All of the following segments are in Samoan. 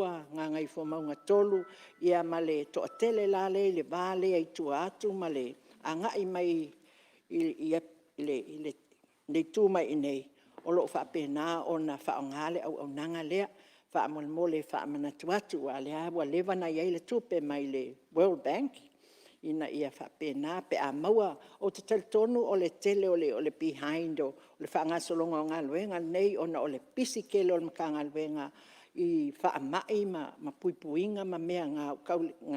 2, Gagaifomauga 3, ia ma le toatele la lea i le va lea i tua atu ma le agai mai i le itu mai i inei, o lo o faapena ona faaaoga le auaunaga lea. Faamolemole e faamanatu atu, aua o lea lava ua leva ona i ai le tupe mai le World Bank ina ia faapena pe a maua. Ou te talitonu o le tele o le behind o le faagasologa o galuega nei ona o le pisi tele o le Matagaluega i faamai ma puipuiga ma mea na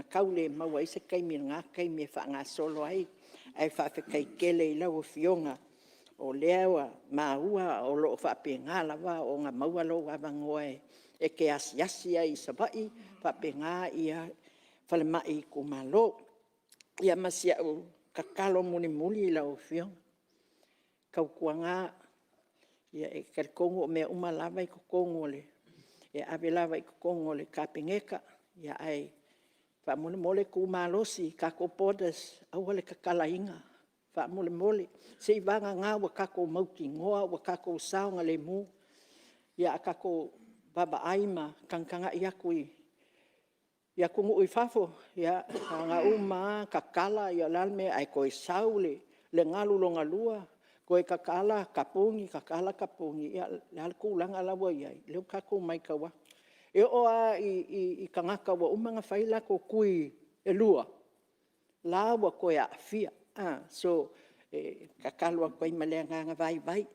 tau le maua ai se taimi i lena taimi e faagasolo ai. Ae faafetai tele i lau Afioga o lea ua maua o lo o faapena lava ona maua lou avanoa e te asiasi ai i Savaii, faapena falemai itumalo. Ia ma si au tatalo mulimuli lau Afioga, tautuana, ia e talitonu o mea uma lava e i totonu e ave lava i totonu o le Kapeneta, ae faamolemole tu malosi i tatou borders, aua le tatalaina faamolemole, seiavagana ua tatou mautinoa ua tatou saogalemu. A tatou vaavaai ma tagatagai atu i atunuu i fafo, ia na ona uma lava tatala, o le a le mea ae toe sau le galu lona lua, toe tatala tapuni, tatala tapuni. Ia o le a le tulaga la e ua i ai? O lea ua tatou matau atu. E oo lava i tagata ua uma ona fai latou tui e 2, la ua toe aafia. So, e tatalo atu ai ma le agaga vaivai.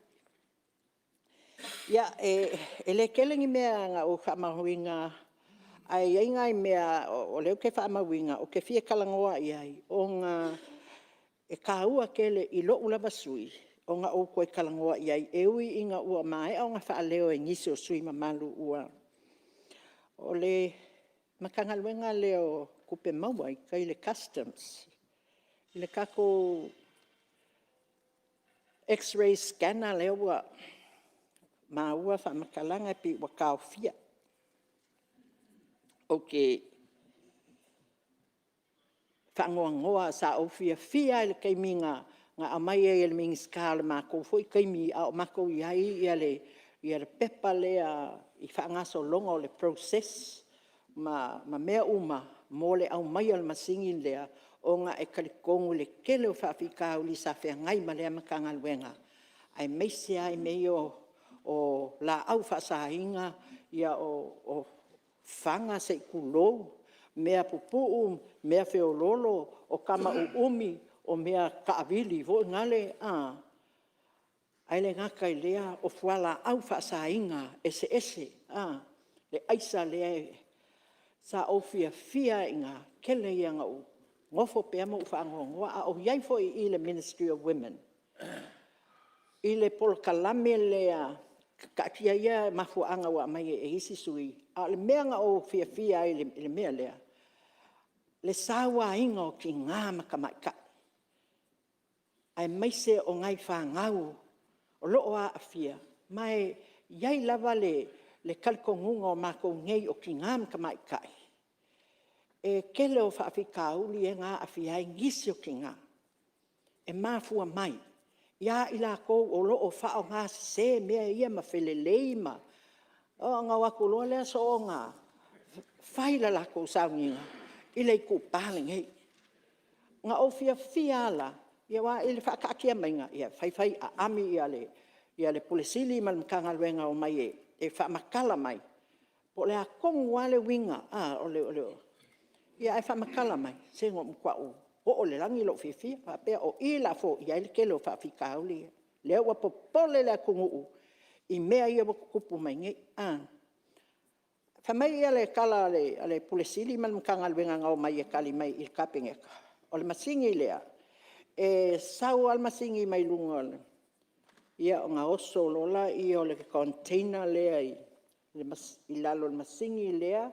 Ia, e le tele ni mea na ou faamauina, ae i ai nai mea o lea ou te faamauina ou te fia talanoa i ai, ona e taua tele i lou lava sui usufono ona ou toe talanoa i ai, e ui ina ua maea ona faaleo e nisi o sui usufono mamalu ua... O le Matagaluega lea o Tupe Maua i tai i le Customs, i le tatou x-ray scanner lea ua maua faamatalaga pei ua taofia. Ou te faanoanoa, sa ou fiafia lava i le taimi na aumai ai e le Minisita o le matou foi taimi a o matou i ai le pepa lea i le faagasologa o le process ma mea uma mo le aumaia o le masini lea, ona e talitonu i le tele o faafitauli sa feagai ma lea Matagaluega, aemaise lava i mea ia o laau faasaina, o fana se i tulou, mea pupuu, mea feoloolo, o tama uumi, o mea taavili foi nale a, ae le gata i lea o fualaau faasaina eseese le aisa lea. Sa ou fiafia ai i ina, o le tele ia ina ou nofo pea ma ou faanoanoa, a o i ai foi i i le Ministry of Women i le polokalame lea, taatia ia mafuaaga ua aumai e isi sui usufono, a o le mea na ou fiafia ai i le mea lea, le sauaina o tina ma tamaitai, aemaise o nai fanau o lo o aafia. Ma e i ai lava le talitonuga o matou nei o tina ma tamaitai, e tele o faafitauli lea na aafia ai nisi o tina, e mafua mai ia i latou o lo o faaaogasese mea ia ma felelei ma... Ona o atu loa lea soona fai le latou sauniga i le itupa lenei. Na ou fiafia lava la, aua i le faataatia maiga, e fai fai aami le Ofisa Sili o Pulega ma le Matagaluega e omai e faamatala mai po o le a tonu lava le uiga o le... ae faamatala mai, se ua matua oo i le lagi lou fiafia, faapea o i o le a foia ai le tele o faafitauli ia. O lea ua popole le atunuu i mea ia ua tutupu mai nei. Fai mai le tala a le Ofisa Sili o Pulega ma le Matagaluega na omai e tali mai i le Kapeneta, o le masini lea, e sau lava le masini mai luga ona oso loa lea o le container lea i lalo o le masini lea,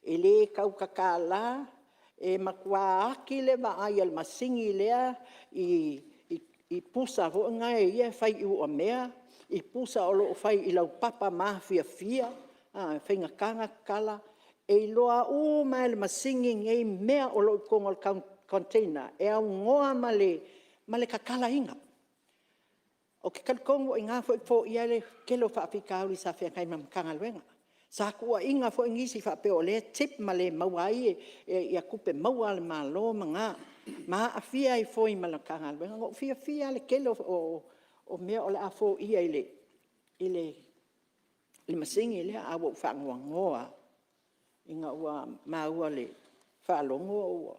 e le tau tatala, e matua ati le vaai a le masini lea i pusa foi nei e fai i uamea, i pusa o lo o fai i laupapa mafiafia, e faigata ona tatala. E iloa uma lava e le masini lenei mea o lo o i totonu o le container e aunoa ma le tatalaina. Ou te talitonu o i ina foi e foia ai le tele o faafitauli sa feagai ma le Matagaluega. Sa tuuaina foi nisi faapea o lea e tip ma le maua ai tupe maua a le Malo ma na, ma aafia ai foi ma le Matagaluega. Na ou fiafia lava i le tele o mea o le a foia i le masini lea, ae ua ou faanoanoa lava ina ua maua i le faalogo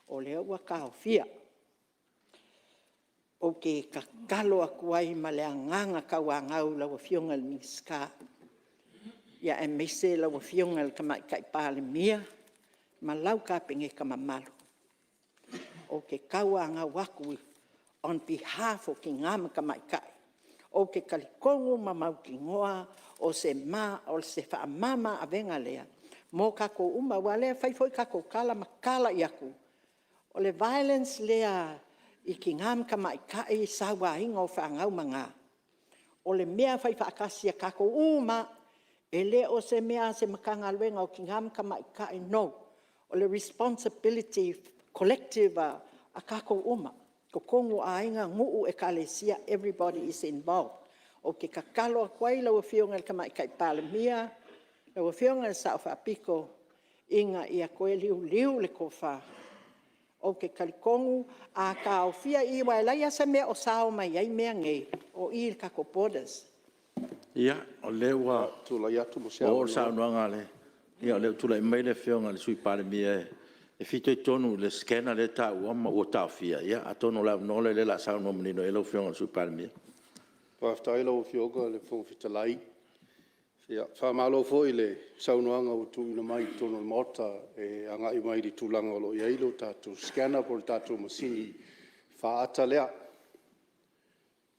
o lea ua taofia. Ou te tatalo atu ai ma le agaga tauanau i lau Afioga i le Minisita, aemaise lau Afioga i le Tamaitai Palemia ma lau Kapeneta mamalu, ou te tauanau atu on behalf o tina ma tamaitai. Ou te talitonu ma mautinoa o se faamama avega lea mo tatou uma, aua o lea e fai foi tatou tala ma talai atu, o le violence lea i tina ma tamaitai, sauaina o fanau ma na, o le mea faifaatasi a tatou uma lava. E le o se mea a se Matagaluega o Tina ma Tamaitai, no. O le responsibility collective a tatou uma, totonu o aiga, nuu, ekalesia, everybody is involved. Ou te tatalo atu ai i lau Afioga i le Tamaitai Palemia, lau Afioga i le Sao Faapito, ina ia toe liuliu le tofa. Ou te talitonu a taofia i, aua e leai lava se mea o sao mai ai mea nei, o i i le tatou borders. Ia, o lea ua oo le saunoaga a le... Ia o lea ua tulai mai le Afioga i le Sui Palemia e fitoitonu i le scanner lea e taua ma ua taofia. Ia atonu o le avanoa lea o lea o le a saunoa manino i ai lau Afioga i le Sui Palemia. Faafetai i lau Afioga i le Fofoga Fetalai. Faamalo foi i le saunoaga ua tuuina mai i totonu o le Maota e agai mai i le tulaga o lo o i ai le tatou scanner po o le tatou masini faata lea.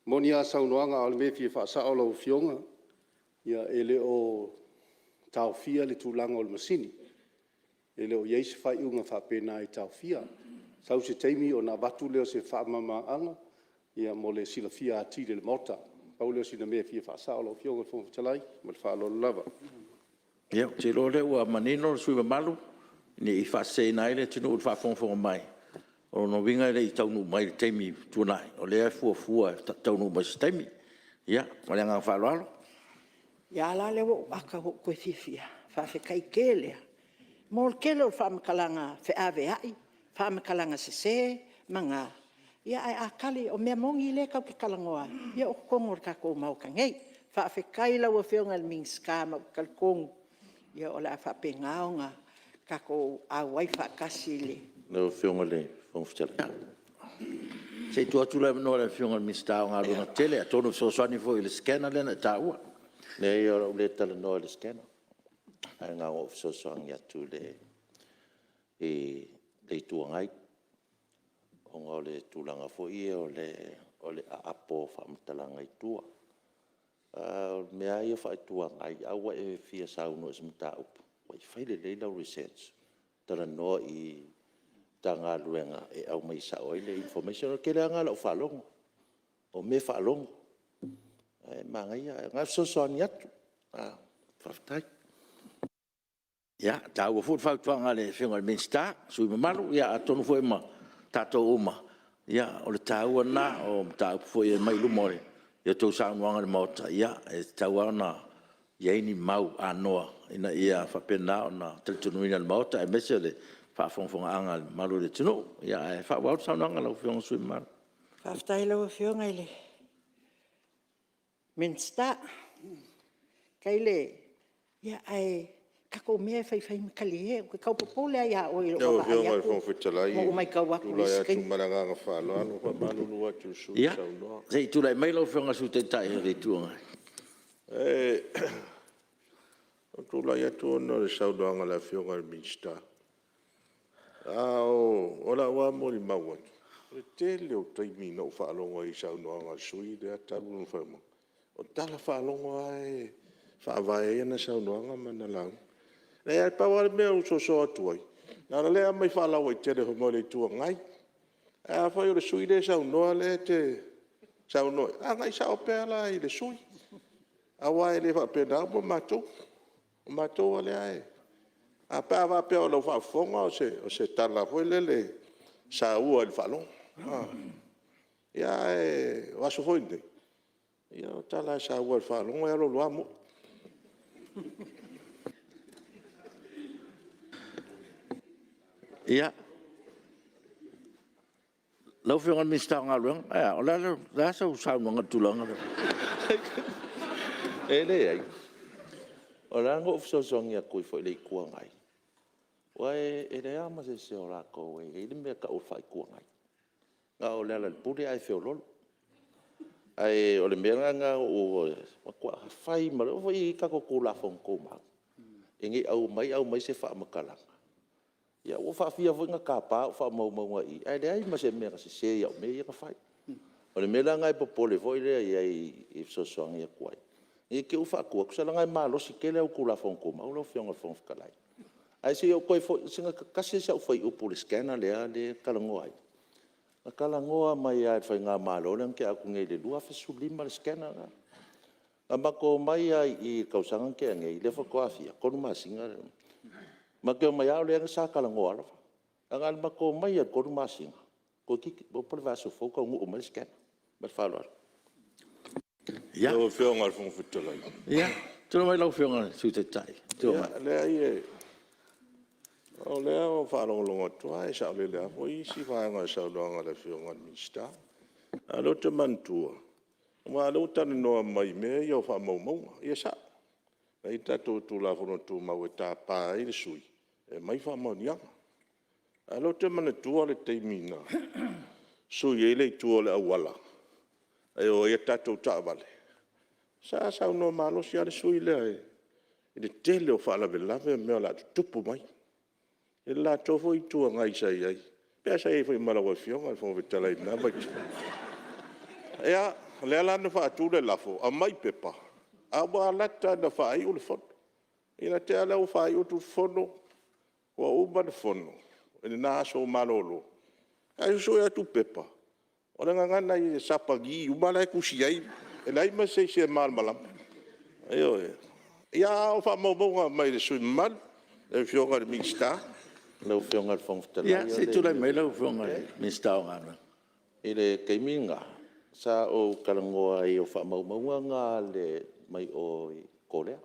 E moni lava saunoaga, a o le mea e fia faasao lau Afioga, e le o taofia le tulaga o le masini. E le o i ai se faaiuga faapena e taofia. Sau se taimi ona avatu lea o se faamalamalamaga mo le silafia atili e le Maota. Pau lea o sina mea e fia faasao lau Afioga i le Fofoga Fetalai. Ma le faaaloalo lava. Ia, ou te iloa o lea ua manino le sui usufono mamalu, ne i faaseseina ai le atunuu i le faafogafoga mai. O lona uiga e le i taunuu mai i le taimi ua tuanai, o lea e fuafua e taunuu mai i se taimi. Ia, ma le agaga faaaloalo. Ia a la lea ua ou ata ua ou toe fiafia. Faafetai tele lava mo le tele o faamatalaga feaveai, faamatalaga sese ma na, ae a tali, o mea moni lea tatou te talanoa ai, ia o totonu o le tatou Maota nei. Faafetai i lau Afioga i le Minisita, ma ou te talitonu o le a faapena ona tatou auai faatasi i le... Lau Afioga i le Fofoga Fetalai... Se i tuu atu le avanoa i le Afioga i le Minisita o Galuega Tetele, atonu e fesoasoani foi i le scanner lea na e taua. Leai o le a ou le talanoa i le scanner, ae na ona ou fesoasoani atu i le Itu Agai, ona o le tulaga foi lea o le aapo o faamatalaga i tua. O mea lava ia faa-Itu Agai, a ua e fia saunoa i se mataupu, fai lelei lau research, talanoa i Matagaluega e aumai sao ai le information. O le tele lava lena o lau faalogo, o mea faalogo, ae manaia, na o le fesoasoani atu. Faafetai. Ia, e taua foi le fautuaga a le Afioga i le Minisita le sui usufono mamalu. Ia atonu foi mo tatou uma, o le taua lena o mataupu foi e aumai i luma i a outou saunoaga i le Maota, e tatau lava ona i ai ni mau anoa ina ia faapena ona talitonuina e le Maota aemaise o le faafogafogaaga a le mamalu o le atunuu. Ae faaauau le saunoaga a lau Afioga i le sui usufono mamalu. Faafetai i lau Afioga i le Minisita. Ia, ae o tatou mea e faifai ma talie, ou te tau popole lava ia oe i lou vaavaai atu ma ou matau atu i isi taimi. Lau Afioga i le Fofoga Fetalai, ou te tulai atu ma le agaga faaaloalo. E faamalulu atu i le sui usufono o saunoa. Ia, se i tulai mai lau Afioga i le Sui Taitai o le Itu Agai. Ou te tulai atu ona o le saunoaga a le Afioga i le Minisita. A o lau lava molimau atu, o le tele o taimi na ou faalogo ai i saunoaga a le sui usufono lea talu ona fai mai, o tala faalogo lava e faavae ai ana saunoaga ma ana lauga. Leai na pau lava le mea ua ou soso atu ai, leaga o lea e aumai faalauaitele fai mai o le Itu Agai. Ae afai o le sui usufono lea e saunoa lea e te saunoa i ai, agai sao pea la i le sui usufono, aua e le faapena uma matou. O matou lea, pe a faapea o lau faafofoga o se tala foi lele e saua i le faalogo. Ae o aso foi nei, o tala lava e saua i le faalogo e alu alu lava moni. Ia, lau Afioga i le Minisita o Galuega, ae a? O le a sau saunoaga i le tulaga lea? E leai, o lea na ou fesoasoani atu ai foi i le Itu Agai, aua e leai lava ma se isi o latou e i ai le mea e tau o le faa-Itu Agai. Na o Lealailepule ae feoloolo. Ae o le mea la lena na ou... matua fai ma... aua e i ai tatou Tulafono Tumau, ina ne i aumai aumai se faamatalaga, ia ua faafia foi ona tapa au faamaumauga i i, ae leai ma se mea na sese i au mea ia na fai. O le mea la lena e popole foi lea i ai e fesoasoani atu ai, ne i te i ua faatu atu, se leaga e malosi tele au Tulafono Tumau lau Afioga i le Fofoga Fetalai. Ae se i ou toe foi, sina tasi lava si au fuaiupu i le scanner lea e talanoa ai. Na talanoa mai lava e le faigamalo lea na tea atu nei i le 2015 le scanner lena. Na matou omai lava i i i le tausaga na tea nei, lea faatoa fia, 3 masina le... matou omai lava o lea sa talanoa lava. Ae na o le matou omai lava i le 3 masina, toeitiiti iloa po o le vaiaso fou taunuu mai le scanner. Ma le faaaloalo. Lau Afioga i le Fofoga Fetalai… Ia, tulai mai lau Afioga i le Sui Taitai. Ia, leai o lea ua ou faalogologo atu lava e saolele lava foi isi vaega o le saunoaga a le Afioga i le Minisita. A o lea ou te manatua, aua o lea ua talanoa mai i mea ia o faamaumauga. Ia e sao, e i ai tatou Tulafono Tumau e tapa ai le sui usufono e aumai faamaoniaga. A o lea ou te manatua le taimi na sui ai le itu o le auala e o ai tatou taavale, sa saunoa malosi lava le sui usufono lea i le tele o faalavelave ma mea o le a tutupu mai i le latou foi Itu Agai sa i ai, pe sa i ai foi ma lau Afioga i le Fofoga Fetalai i lena vaitaimi. Ia, o lea la na faatu le lafo, aumai pepa, ae ua lata ina faaiu le fono. Ina te i lava lea ua faaiu atu le fono, ua uma le fono i lena aso ua malolo, ae sue atu pepa, o le gagana Sapani uma la e tusi ai, e leai ma se isi e malamalama. Ioe. Ia, a o faamaumauga mai le sui usufono mamalu, le Afioga i le Minisita. Lau Afioga i le Fofoga Fetalai… Ia se i tulai mai lau Afioga i le Minisita o Galuega. I le taimi lena, sa ou talanoa ai o faamaumauga na mai o i Korea.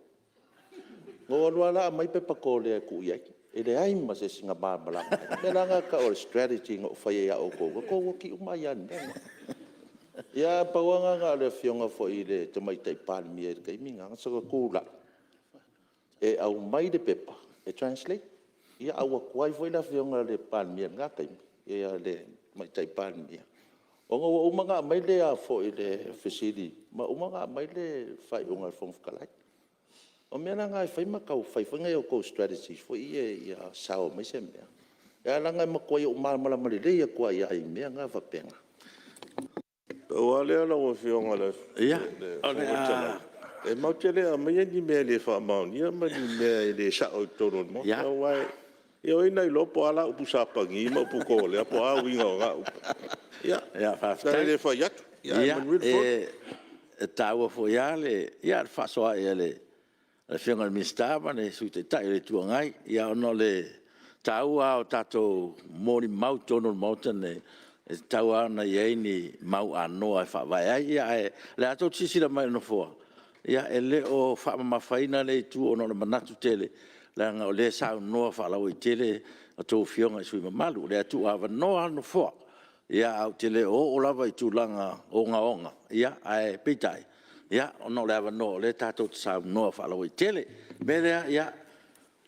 Na ou alu lava la aumai pepa Korea e tuu i ai, e leai ma se isi na malamalama ai. O le mea la lena e tau o le strategy na ou faia ia outou, na outou oti uma ai lava i le mea lena. Ia ae pau lava lena na o le Afioga foi i le Tamaitai Palemia i le taimi lena sa tulai e aumai le pepa e translate. Ia a ua tuai foi le Afioga i le Palemia i lena taimi, le Tamaitai Palemia, ona ua uma ona aumai le fesili ma uma ona aumai le faaiuga a le Fofoga Fetalai. O mea la na e fai ma tau fai foi nai a outou strategy foi ia ia sao mai se mea, ae leaga e matuai ou malamalama lelei atu lava i mea na faapena. Pau lava lea lau Afioga i le Fofoga Fetalai, e matou te le aumaia ni mea e le faamaonia ma ni mea e le sao i totonu o le Maota. Aua o ai na iloa po o a la upu Sapani ma upu Korea po o a uiga o na upu. Ia, sa le fai atu, ae manuia le fono. E taua foi lava le fefaasoaai a le Afioga i le Minisita ma le Sui Taitai o le Itu Agai, ona o le taua lava o tatou molimau i totonu o le Maota lenei, e tatau lava ona i ai ni mau anoa e faavae ai. Ae o lea lava tou te silasila mai i le Nofoa, e le o faamamafaina lea itu ona o le manatu tele, leaga o lea e saunoa faalauaitele a outou Afioga i sui usufono mamalu. O lea e tuuavanoa lava le Nofoa, ae ou te le o oo lava i tulaga ogaoga, ae peitai, ona o le avanoa o lea tatou te saunoa faalauaitele. O le mea lea,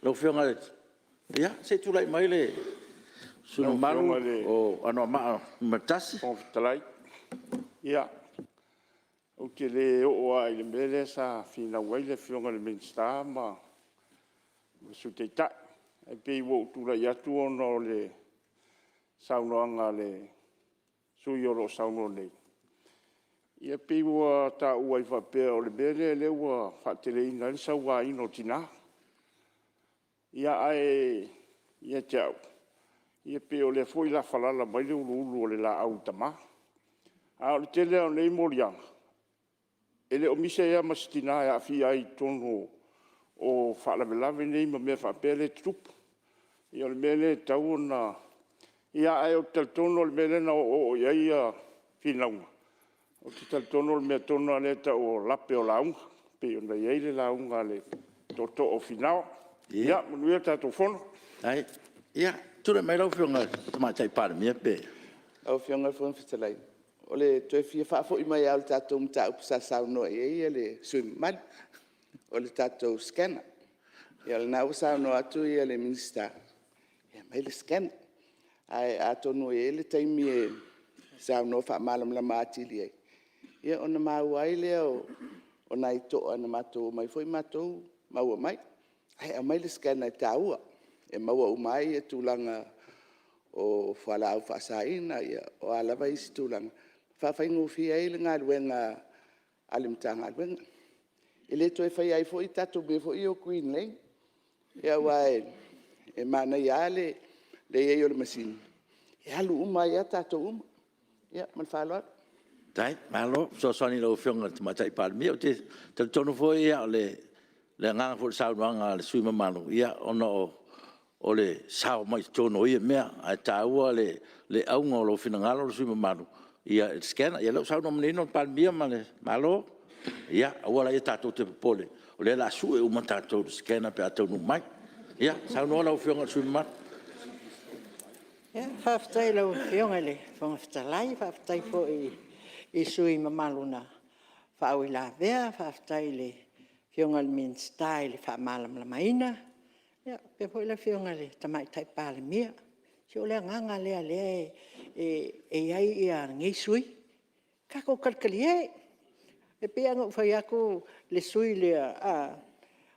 lau Afioga, se i tulai mai le sui usufono mamalu mo Anoamaa 1. Lau Afioga i le Fofoga Fetalai, ia, ou te le oo lava i le mea lea sa finau ai le Afioga i le Minisita ma le Sui Taitai. Ae pei ua ou tulai atu ona o le saunoaga a le sui usufono o lo o saunoa nei, ia pei ua taua ai faapea o le mea lea ua faateleina ai le sauaina o tina. Ae ia te au, e pei o lea foi o le a falala mai le uluulu o le laau i le tama. A o le tele lava o nei moliaga, e le o misi ai lava ma se tina e aafia ai i totonu o faalavelave nei ma mea faapea lea e tutupu. Ia o le mea lea e tatau ona... Ae ou te talitonu o le mea lea na oooo i ai finauga, ou te talitonu o le mea tonu lava lea e tau o lape o lauga, pei ona i ai le lauga a le tootoo o Finao. Ia manuia le tatou Fono. Ia, Tulai mai lau Afioga i le Tamaitai Palemia pe... Lau Afioga i le Fofoga Fetalai, o le toe fia faafoi mai lava o le tatou mataupu sa saunoa i ai le sui usufono mamalu, o le tatou scanner. Ia o lena ua saunoa atu le Minisita e aumai le scanner. Ae atonu e i ai le taimi e saunoa faamalamalama atili ai, ia ona maua ai lea o nai toa na matou omai foi matou maua mai. Ae aumai le scanner e taua, e maua uma ai tulaga o fualaau faasaina, o a lava isi tulaga, e faafaigofie ai le galuega a le Matagaluega. E le toe faia ai foi tatou mea foi ia o green lane, aua e manaia lava le i ai o le masini e alu uma ai lava tatou uma. Ia ma le faaaloalo. Faafetai, malo fesoasoani i lau Afioga i le Tamaitai Palemia. Ou te talitonu foi o le agaga foi o le saunoaga a le sui usufono mamalu, ona o le sao mai i totonu o ia mea. Ae taua le auga o lou finagalo le sui usufono mamalu i le scanner. Ia o lea ua saunoa manino le Palemia ma le Malo, ia aua laia tatou te popole, o lea o le a sue uma tatou i le scanner pe a taunuu mai. Ia saunoa lau Afioga i le sui usufono mamalu. Faafetai i lau Afioga i le Fofoga Fetalai, faafetai foi i sui usufono mamalu na faauilavea, faafetai i le Afioga i le Minisita i le faamalamalamaina, faapea foi le Afioga i le Tamaitai Palemia. Se o le agaga lea o lea e i ai lenei sui usufono, tatou talitalie. E pei lava ona ou fai atu le sui usufono lea, ou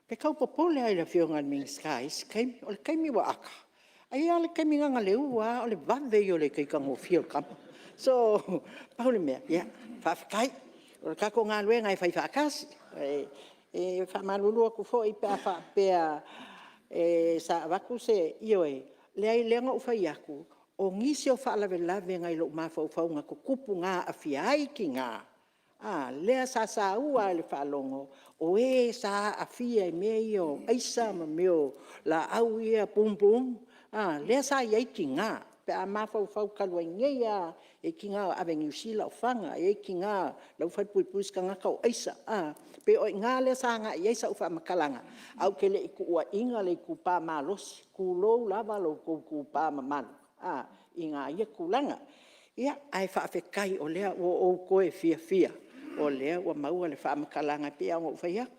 te tau popole lava i le Afioga i le Minisita i isi taimi. O le taimi ua ata, ae i ai lava le taimi na ona leua lava, o le vave ia o le itaita gofie o le tama. So, pau le mea, ia faafetai. O le tatou galuega e faifaatasi. E faamalulu atu foi pe a faapea sa avatu se... Ioe, leai o lea na ou fai atu, o nisi o faalavelave nai lou mafaufau na tutupu na aafia ai tina, lea sa saua lava i le faalogo, o e sa aafia i mea ia o aisa ma mea o laau ia boom boom, lea sa i ai tina. Pe a mafaufau talu ai nei lava, e i ai tina na ave i Niu Sila o fana, e i ai tina o la e ua falepuipui se tagata o aisa. E pei o i ina lea sa agai i ai sau faamatalaga, ae ou te le i tuuaiina le itupa malosi, tulou lava lo outou itupa mamalu i ia tulaga. Ae faafetai o lea ua ou toe fiafia o lea ua maua le faamatalaga. E pei lava ona ou fai atu,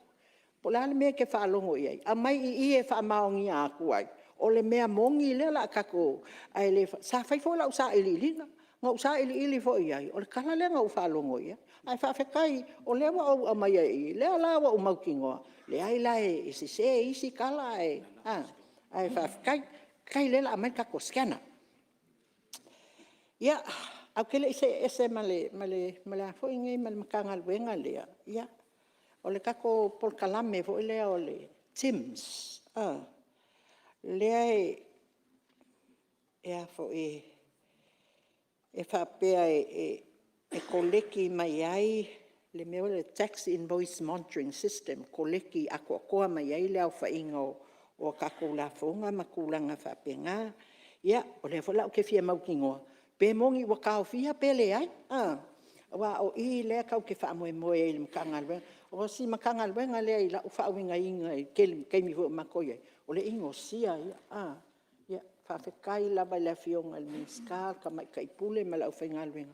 po o le a le mea e te faalogo i ai, aumai i i e faamaonia atu ai, o le mea moni lea o le a tatou... Ae le... Sa fai foi lau sailiiliga, na ou sailiili foi i ai, o le tala lea na ou faalogo i ai. Ae faafetai o lea ua ou aumaia i i, o lea la ua ou mautinoa, leai la e sese isi tala ae faafetai. Faafetai o lea o le a aumai le tatou scanner. Ia, ae ou te le i see ese ma le Matagaluega lea, ia, o le tatou polokalame foi lea o le TIMS, lea e faapea e koleki mai ai le mea lea o le Tax Invoice Monitoring System, e koleki atoatoa mai ai le aofaiga o tatou lafoga ma tulaga faapena. Ia, o lea foi la ou te fia mautinoa pe moni ua taofia pe leai, aua o i lea tatou te faamoemoe ai i le Matagaluega. O si Matagaluega lea i lau faauigaina i le tele o taimi foi o matou i ai, o le inosia ia. Faafetai lava i le Afioga i le Minisita, le Tamaitai Pule ma le aufaigaluega,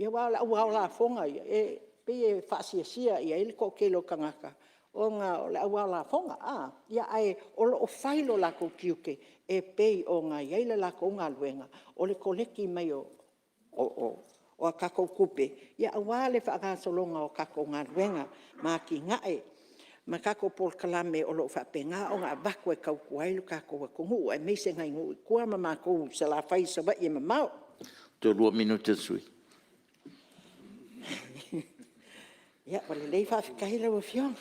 aua o le au ao lafoga ia, e pei e faasiasia i ai le toatele o tagata ona o le au ao lafoga. Ae o lo o fai lo latou tiute e pei ona i ai le latou galuega, o le koleki mai o a tatou tupe aua le faagasologa o tatou galuega ma atinae ma tatou polokalame o lo o faapena ona avatu e tautua ai lo tatou atunuu, aemaise nai nuu i tua ma matou i Salafai i Savaii e mamao. Toe 2 minute o le sui usufono. Ia, ua lelei faafetai lau Afioga.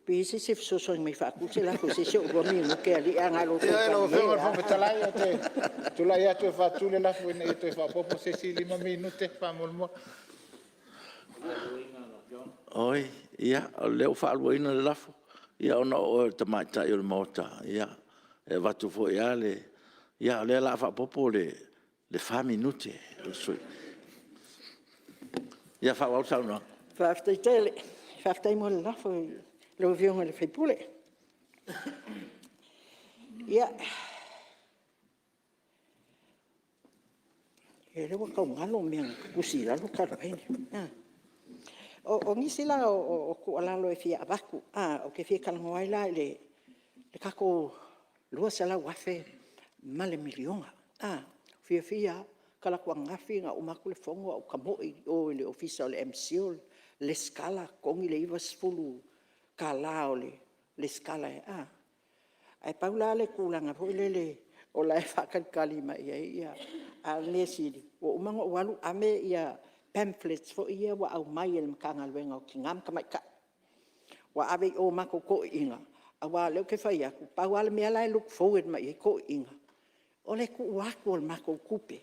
Pe i ai se isi e fesoasoani mai e faatu se lafo i se isi ou 2 minute alii, ae na o lo outou Ioe lau Afioga i le Fofoga Fetalai, ou te tulai atu e faatu le lafo, Ina ia toe faaopoopo se isi 5 minute faamolemole. Oi, ia, o lea ua faaluaina le lafo. Ia ona o oe o le tamaitai o le Maota, e avatu foi lava le... Ia o lea o le a faaopoopo le 4 minute i le sui usufono. Ia faaauau le saunoaga. Faafetai tele. Faafetai mo le lafo i lau Afioga i le sui usufono. Ia, Ia o lea ua tau galo mea na ta tusi i lalo talu ai. O nisi la o tuualalo e fia avatu, ou te fia talanoa ai la i le tatou $200,000 ma le $1 miliona. Ou te fiafia lava, o le talaatu ananafi na uma atu le fono ou tamoe i o i le Ofisa o le MCIL lesitala, totogi le $90 o le lesitala. Ae pau la le tulaga foi lele o la e faatalitali mai i ai, a o le mea sili ua uma ona ou alu ave pamphlets foi ia ua aumai e le Matagaluega o Tina ma Tamaitai, ua ave i o i matou toeaiina, aua o lea ou te fai atu, pau lava le mea la e look forward mai i ai toeaiina, o le tuu atu o le matou tupe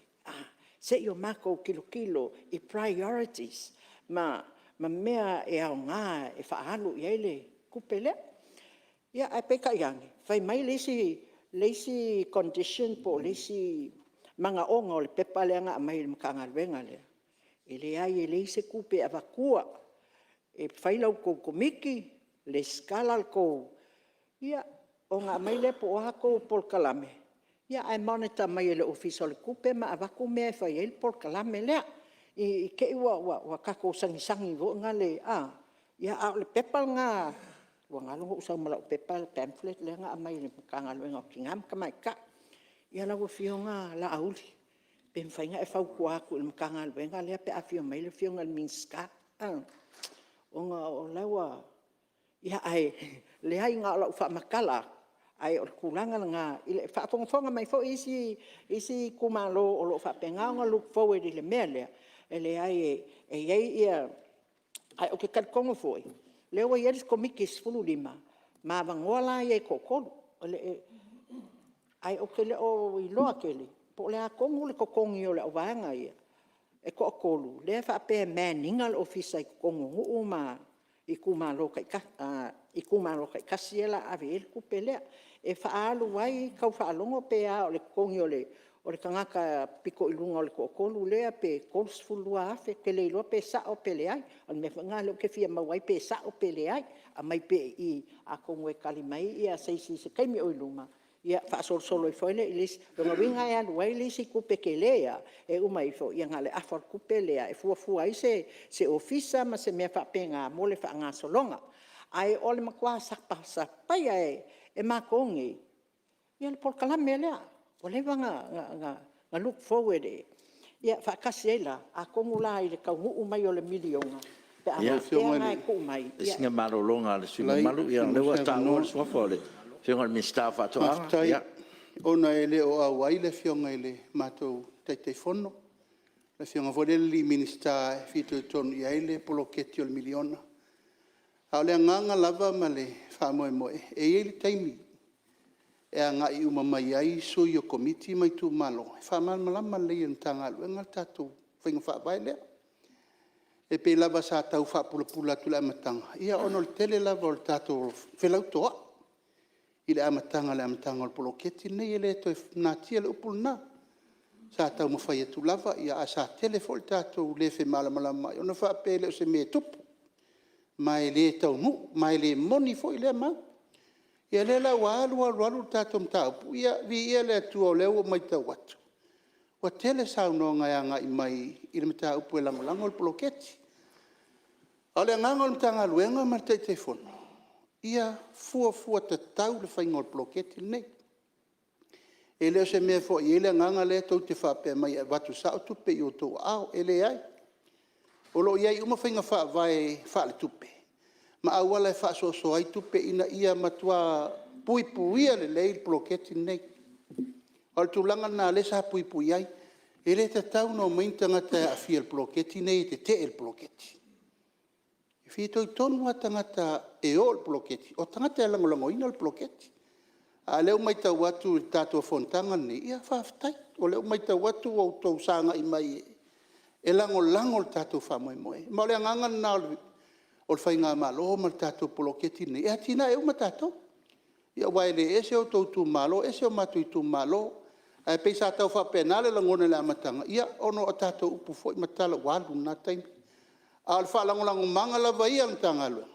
se i o matou tilotilo i priorities ma mea e aoga e faaalu i ai le tupe lea. Ia, ae peitai ane, fai mai le isi condition po o le isi manaoga o le pepa lea na aumai e le Matagaluega lea, e leai e leai se tupe e avatua e fai la outou Komiti, resitala le tou... ia ona aumai lea po o a tou polokalame, ae monitor mai e le Ofisa o le Tupe ma avatu mea e fai ai le polokalame lea. I te i ua tatou sagisagi foi lea, a o le pepa lena, ua galo na ou sau ma lau pepa le pamphlet lea na aumai e le Matagaluega o Tina ma Tamaitai. Ia lau Afioga Laauli, pe mafai ona e fautua atu i le Matagaluega lea pe a afio mai le Afioga i le Minisita, ona o la e ua... Ae leai na o lau faamatala atu, ae o le tulaga lena i le faafogafoga mai foi isi itumalo o lo o faapena ona look forward i le mea lea, e leai e i ai ia... Ae ou te talitonu foi, o lea ua i ai le Komiti e 15 ma avanoa la ia e toa-3. Ae ou te le o iloa tele po o le a tonu le totogi o le auvaega ia e toa-3 lea e faapea e man ina le ofisa i totonu o nuu ma itumalo taitasi ia o le a ave i ai le tupe lea, e faaalu ai tau faalogo pe a o le totogi o le tagata pito i luga o le toa-3 lea pe $32,000. Ou te le iloa pe sao pe leai. O le mea foi lena o lea ou te fia maua ai pe sao pe leai. Aumai pea i i, atonu e tali mai se isi i se taimi o i luma, ia faasolosolo ifo ai lea i le isi... Lona uiga e alu ai le isi tupe tele lava, e uma ifo na o le afa o le tupe lea e fuafua ai se ofisa ma se mea faapena mo le faagasologa. Ae o le matua sapasapaia e matou nei le polokalame lea, ua leva ona look forward ia faatasi ai la, atonu la i le taunuu mai o le $1 miliona pe a faapea la e tuu mai... Ia, fai sina malologa a le sui usufono mamalu, o lea ua taua le suafa o le Afioga i le Minisita o Faatoaga. Faafetai. Ona e le o auai le Afioga i le matou Taitaifono, le Afioga foi lea i le Minisita e fitoitonu i ai le poloketi o le $1 miliona. A o le agaga lava ma le faamoemoe, e i ai le taimi e agai uma mai ai sui o Komiti ma itumalo e faamalamalama lelei e le Matagaluega le tatou faiga faavae lea. E pei lava sa tau faapulapula atu i le amataga, ia ona o le tele lava o le tatou felautoai i le amataga o le poloketi lenei. E le toe natia le upu lena. Sa taumafai atu lava, ae sa tele foi le tatou le femalamalamaai ona faapea e le o se mea e tupu, ma e le taunuu, ma e le moni foi lea mau. Ia o lea la ua alu alu alu le tatou mataupu, ia viia le Atua o lea ua matau atu, ua tele saunoaga e agai mai i le mataupu e lagolago le poloketi. A o le agaga o le Matagaluega ma le Taitaifono, ia fuafua tatau le faiga o le poloketi lenei. E le o se mea foi e i ai le agaga lea tou te faapea mai e avatu sao tupe i outou aao, e leai. O lo o i ai uma faiga faavae faaletupe ma auala e faasoasoa ai tupe ina ia matua puipuia lelei le poloketi lenei. O le tulaga lena o lea sa puipui ai. E le tatau ona omai ni tagata e aafia i le poloketi lenei e tetee i le poloketi. E fitoitonu lava tagata e o i le poloketi, o tagata e lagolagoina le poloketi. A o lea ua matau atu i le tatou fonotaga lenei, ia faafetai. O lea ua matau atu ua outou sagai mai e lagolago le tatou faamoemoe. Ma o le agaga lena o le faigamalo ma le tatou poloketi lenei, e atiae uma tatou. Aua e le ese outou itumalo ese o matou itumalo. Ae pei sa tau faapena le lagona i le amataga, ia ona o tatou upu foi ma tala ua alu i lena taimi. A o le faalagolagomaga lava ia a le Matagaluega,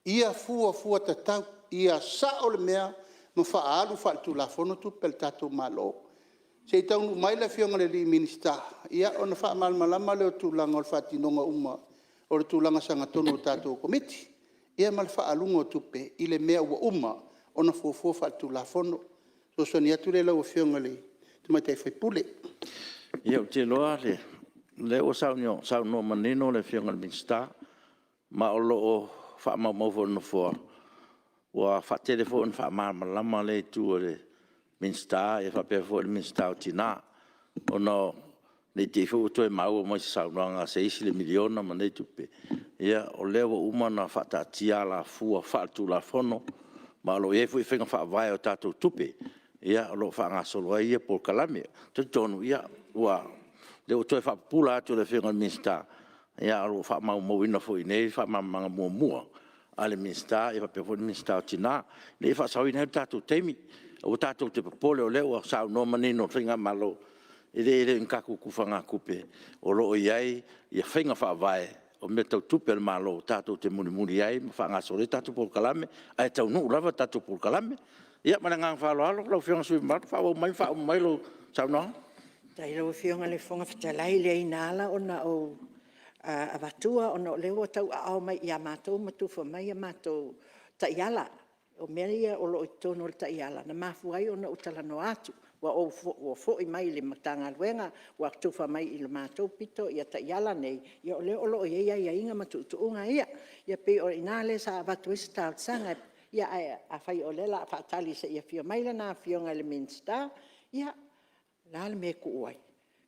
ia fuafua tatau, ia sao le mea ma faaalu faaletulafono tupe a le tatou Malo. Se i taunuu mai le Afioga i le Minisita ona faamalamalama lea o tulaga o le faatinoga uma o le tulaga sagatonu o le tatou Komiti, ia ma le faaaluga o tupe i le mea ua uma ona fuafua faaletulafono. O le fesoasoani atu lea i lau Afioga i le tamaitai sui usufono. Ia ou te iloa o lea ua saunoa manino le Afioga i le Minisita, ma o lo o faamaumau foi e le Nofoa, ua faatele foi ina faamalamalama lea itu e le Minisita faapea foi le Minisita o Tina, ona ne i te i foi ua toe maua mai i se saunoaga a se isi le $1 miliona ma nei tupe. Ia o lea ua uma ona faataatia alafua faaletulafono, ma o lo o i ai foi faiga faavae o tatou tupe o lo o faagasolo ai ia polokalame. Ou te talitonu o lea ua toe faapupula atu e le Afioga i le Minisita, ae o lo o faamaumauina foi i inei le faamalamalamaga muamua a le Minisita faapea foi le Minisita o Tina, ina ia faasaoina ai le tatou taimi. Aua tatou te popole o lea ua saunoa manino le faigamalo, e leai e le o ni tatou tufagatupe, o lo o i ai faiga faavae o mea tau tupe a le Malo tatou te mulimuli ai ma faagasolo ai tatou polokalame, ae taunuu lava tatou polokalame. Ia ma le agaga faaaloalo lau Afioga i le sui usufono mamalu, faaauau mai ma faauma mai lau saunoaga. Faafetai i lau Afioga i le Fofoga Fetalai. E leai na ala ona ou avatua, ona o lea ua tauaao mai ia matou ma tufa mai a matou taiala. O mea ia o lo o i totonu o taiala na mafua ai ona ou talanoa atu. Ua foi mai i le Matagaluega ua tufa mai i le matou pito taiala nei, o lea o lo o i ai aiaiga ma tuutuuga ia. Ia pei o i ina lea sa avatu ai se talosaga. Ae afai o lea o le a faatali se i afio mai lana Afioga i le Minisita, ia, o le a le mea e tuu ai?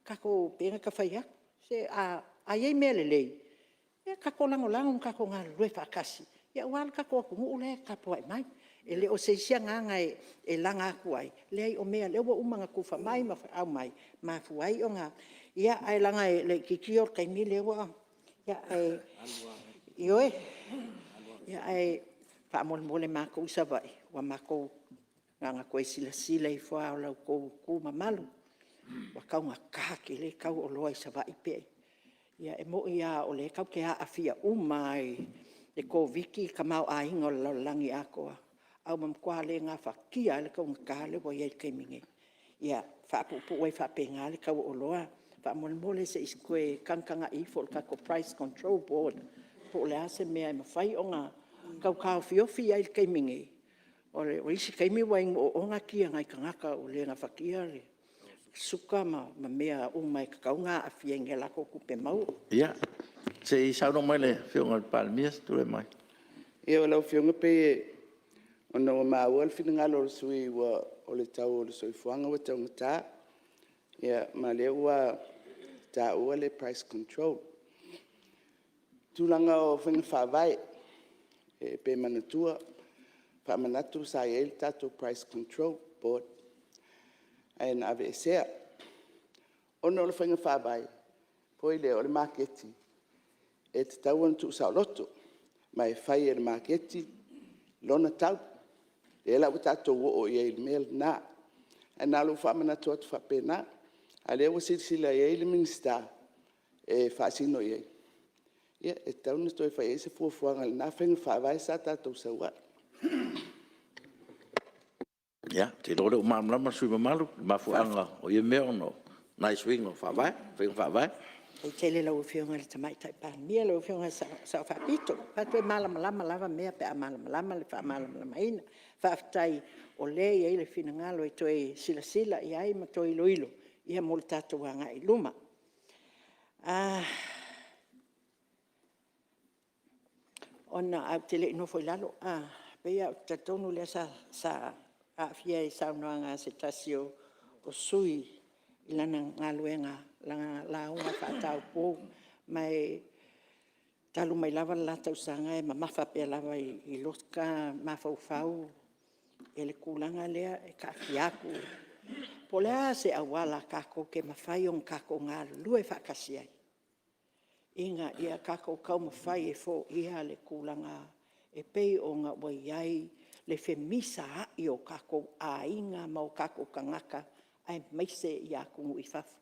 E pei ona ta fai atu, se a i ai mea lelei, ia tatou lagolago ma tatou galulue faatasi aua le tatou atunuu la e tapuai mai. E le o se isi agaga e laga atu ai, e leai o mea o lea ua uma ona tufa mai ma aumai, e mafua ai ona… Ae leaga o le laitiiti ia o le taimi lea ua… Ae, ioe, ae faamolemole matou i Savaii, na ona toe silasila ifo lava o la outou tu mamalu, ua taugata tele le tau o oloa i Savaii. E moni lava o lea tatou te aafia uma lava i le Koviti-19 le tamaoaiga o le lalolagi atoa, ae ua matua le gafatia lava le taugata lea ua i ai i le taimi nei. Ia faapuupuu ai faapena le tau o oloa. Faamolemole se i toe tagatagai ifo i le tatou Price Control Board po o le a se mea e mafai ona tau taofiofi ai i le taimi nei. O isi taimi ua inu oona ti a nai tagata ua le gafatia le suka ma mea uma e tatau ona aafia i a latou tupe maua. Ia, se i saunoa mai le Afioga i le Palemia. Tulai mai. Ia lau Afioga pei ona ua maua le finagalo o le sui usufono o le tau o le soifuaga ua taugata, ma o lea ua taua le price control. O le tulaga o faiga faavae pe faamanatu sa i ai le tatou Price Control Board ae na aveesea ona o le faiga faavae foi lea o le maketi e tatau ona tuusaoloto, ma e fai e le maketi lona tau. Lea la ua tatou oo i ai i le mea lena. Ae na ona ou faamanatu atu faapena, a o lea ua silasila i ai le Minisita e faasino i ai, ia e tatau ona toe fai i ai se fuafuaga i lena faiga faavae sa tatou sau ai. Ia, ou te iloa o lea ua malamalama le sui usufono mamalu i le mafuaaga o ia mea ona o nai suiga o faiga faavae. Faafetai tele i lau Afioga i le Tamaitai Palemia, lau Afioga i le Sao Faapito. Ou fai atu e malamalama lava mea pe a malamalama le faamalamalamaina. Faafetai o lea e i ai le finagalo e toe silasila i ai ma toe iloilo mo le tatou agai i luma. Ae ou te le i nofo i lalo, pei lava ou te talitonu o lea sa aafia i saunoaga a se tasi o sui usufono i lana galuega, lana lauga faataupou. Ma e talu mai lava le la tausaga e mamafa pea lava i lou mafaufau le tulaga lea e taatia atu po o le a se auala tatou te mafai ona tatou galulue faatasi ai ina ia tatou taumafai e foia le tulaga e pei ona ua i ai le femisaai o tatou aiga ma o tatou tagata, aemaise atunuu i fafo,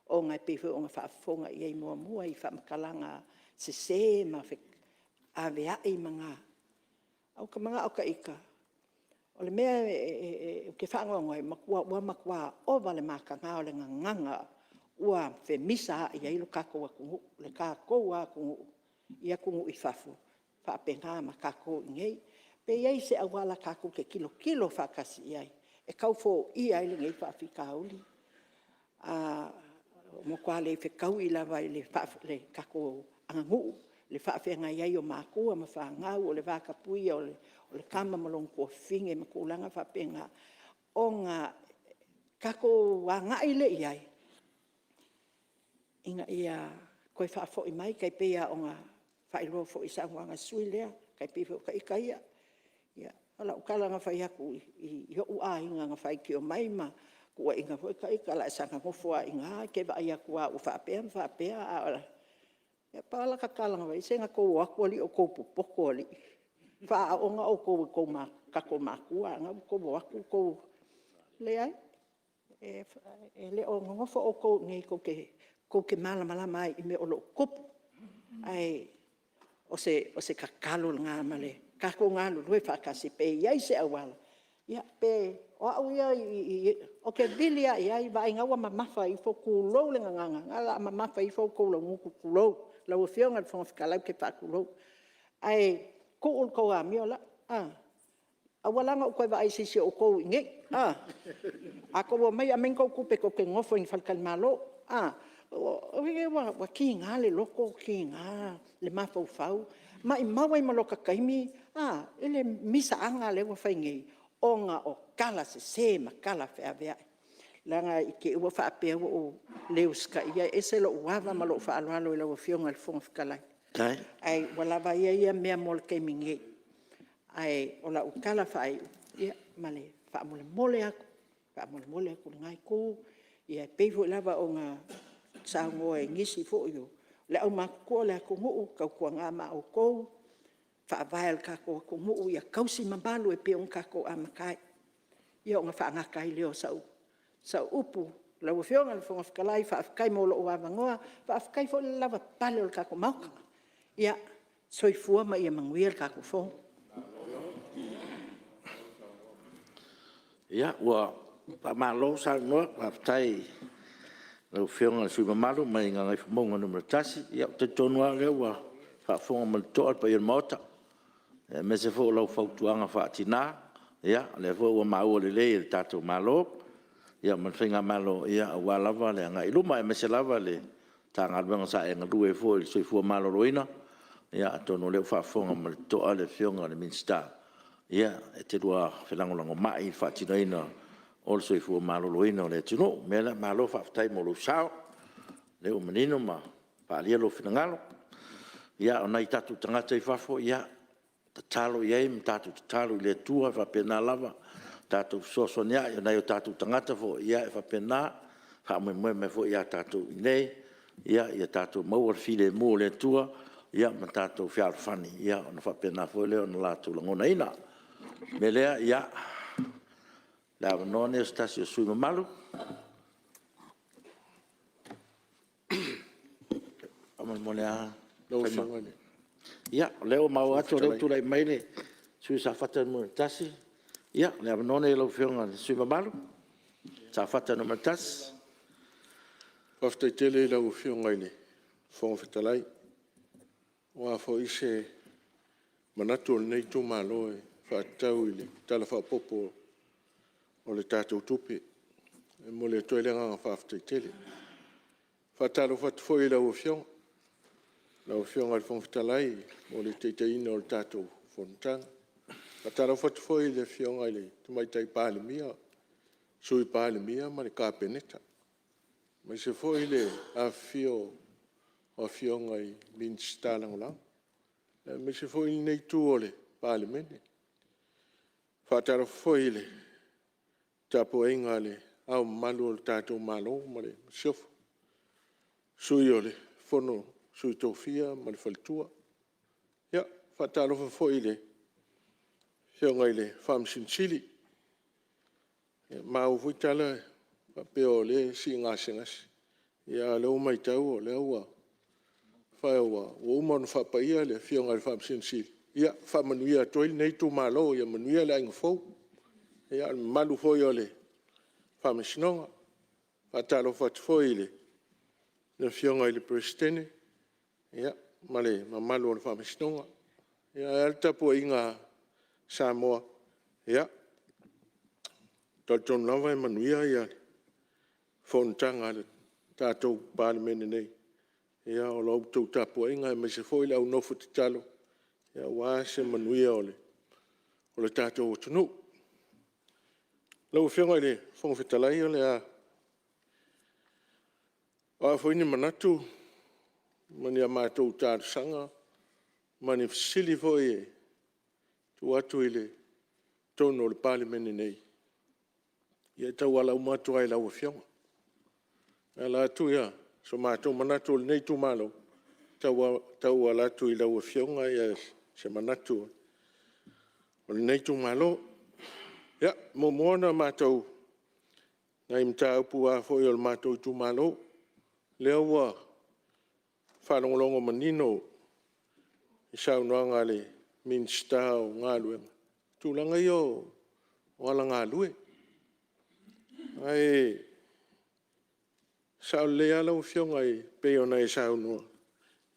ona e pei foi ona faafofoga i ai muamua i faamatalaga sese ma feaveai ma… Ae ou te manao ita, O le mea ou te faanoanoa ai, ua matua ova le mataga o le gagana ua femisaai ai lo tatou atunuu, le tatou lava atunuu i atunuu i fafo, faapena ma tatou i inei. Pe i ai se auala tatou te tilotilo faatasi i ai e tau foia ai lenei faafitauli. Ua matua le fetaui lava i le tatou aganuu, le faafeagai ai o matua ma fanau, o le vatapuia o le Tama ma lona Tuafafine ma tulaga faapena, ona tatou agai lea i ai ina ia toe faafoi mai, e tai pei lava ona faailoa foi i saunoaga a le sui usufono lea, e tai pei foi o ita ia. O lau tala na fai atu i ou aiga na faitio mai ma tuuaiina foi ita, o le a e saga nofo lava i ina e te vaai atu lava ua faapea ma faapea. Na pau lava lata tala na fai i ai, se na outou o atu alii o outou popoto alii, faaaoga outou e tatou matua, a o lena ua outou o atu outou… Leai, e le o nonofo outou i inei tou te malamalama ai i mea o lo o tutupu. Ae o se tatalo lena ma le tatou galulue faatasi pe i ai se auala. O au ia, ou te vili lava i ai, vaai o lena ua mamafa ifo, tulou le gagana, o lena o le a mamafa ifo outou laugutu tulou, lau Afioga i le Fofoga Fetalai ou te faatulou. Ae tuu le tou amio aua la ne i ou toe vaai i se isi o outou i inei, a outou omai, aumai ni a outou tupe tou te nonofo ai i ni faletalimalo. Ua tiga le loto, tiga le mafaufau, maumau ai ma lota taimi i le misaaga lea ua fai nei ona o tala sese ma tala feaveai. Leaga i te i ua faapea ua ou le usitaia, e ese lou ava ma lou faaaloalo i lau Afioga i le Fofoga Fetalai, ae ua lava ia ia mea mo le taimi nei. Ae o lau tala faaiu, ia ma le faamolemole atu, faamolemole atu i lena Itu, e pei foi lava ona saunoa i nisi foi o le aumatutua o le atunuu, tautuana ma outou faavae o le tatou atunuu ia tausi mamalu e pei ona tatou amata ai. Ia ona faagata ai lea o sau upu. Lau Afioga i le Fofoga Fetalai, faafetai mo lou avanoa, faafetai foi le lavapapale o le tatou Maota. Ia, soifua ma ia manuia le tatou Fono. Ia, ua faamalo saunoa, faafetai i lau Afioga i le sui usufono mamalu mai Gagaifomauga 1. Ou te talitonu lava o lea ua faafofoga ma le totoa le paia o le Maota, aemaise foi o lau fautuaga faatina. O lea foi ua maua lelei e le tatou Malo ma le faigamalo aua lava le agai i luma, aemaise lava le Matagaluega sa e galue ai foi i le soifua maloloina. Ia atonu o lea ua faafofoga ma le totoa le Afioga i le Minisita, e te lua felagolagomai i le faatinoina o le soifua maloloina o le atunuu. O le mea lea, malo faafetai mo lou sao, o lea ua manino ma faaalia lou finagalo. Ia, o nai o tatou tagata i fafo, ia tatalo i ai ma tatou tatalo i le Atua e faapena lava ona tatou fesoasoaniai. O nai o tatou tagata foi, ia e faapena, e faamoemoe mai foi ia tatou i inei, ia tatou maua le filemu o le Atua ma tatou fealofani, ona faapena foi lea ona latou lagonaina. O le mea lea, ia, o le avanoa lenei o se tasi o sui usufono mamalu. Faamolemole lava. Ia, o lea ua maua atu o lea ua tulai mai le sui usufono mo Safata 1. Ia, o le avanoa lenei i lau Afioga i le sui usufono mamalu Safata 1. Faafetai tele i lau Afioga i le Fofoga Fetalai, aua foi se manatu o lenei itumalo e faatatau i le Tala Faaopoopo o le tatou Tupe. E momoli atu ai le agaga faafetai tele. E faatalofa atu foi i lau Afioga i le Fofoga Fetalai mo le taitaiina o le tatou Fonotaga. E faatalofa atu foi i le Afioga i le Tamaitai Palemia, Sui Palemia ma le Kapeneta, aemaise foi le afifio o Afioga i Minisita Lagolago, aemaise foi lenei Itu o le Palemene. E faatalofa foi i le tapuaiga a Le Ao Mamalu o le tatou Malo ma le Masiofo, Sui o le Fono a Sui Tofia ma le Faletua. Ia, e faatalofa foi i le Afioga i le Faamasino Sili. Ua maua foi tala faapea o lea e sii gasegase, a o lea ua matau o lea ua uma ona faapaia le Afioga i le Faamasino Sili, ia faamanuia atu ai lenei itumalo, ia manuia le aiga fou. o le mamalu foi o le Faamasinoga. E faatalofa atu foi i le Afioga i le Peresetene ma le mamalu o le Faamasinoga. Ae a le tapuaiga a Samoa? Ia, e talitonu lava e manuia fonotaga a le tatou Palemene nei ona o la outou tapuaiga aemaise foi o le au nofo tatalo aua se manuia o le tatou atunuu. Lau Afioga i le Fofoga Fetalai, o a foi ni manatu ma ni a matou talosaga ma ni fesili foi e tuu atu i totonu o le Palemene nei, ia e tauala uma atu lava i lau Afioga. E ala atu so matou manatu o lenei itumalo, e tauala atu i lau Afioga se manatu o lenei itumalo. Ia, muamua ona matou nai mataupu lava foi a le matou itumalo, lea ua faalogologo manino i saunoaga a le Minisita o Galuega, i tulaga ia o auala galue. Ae sao lelei lava lau Afioga e pei ona e saunoa,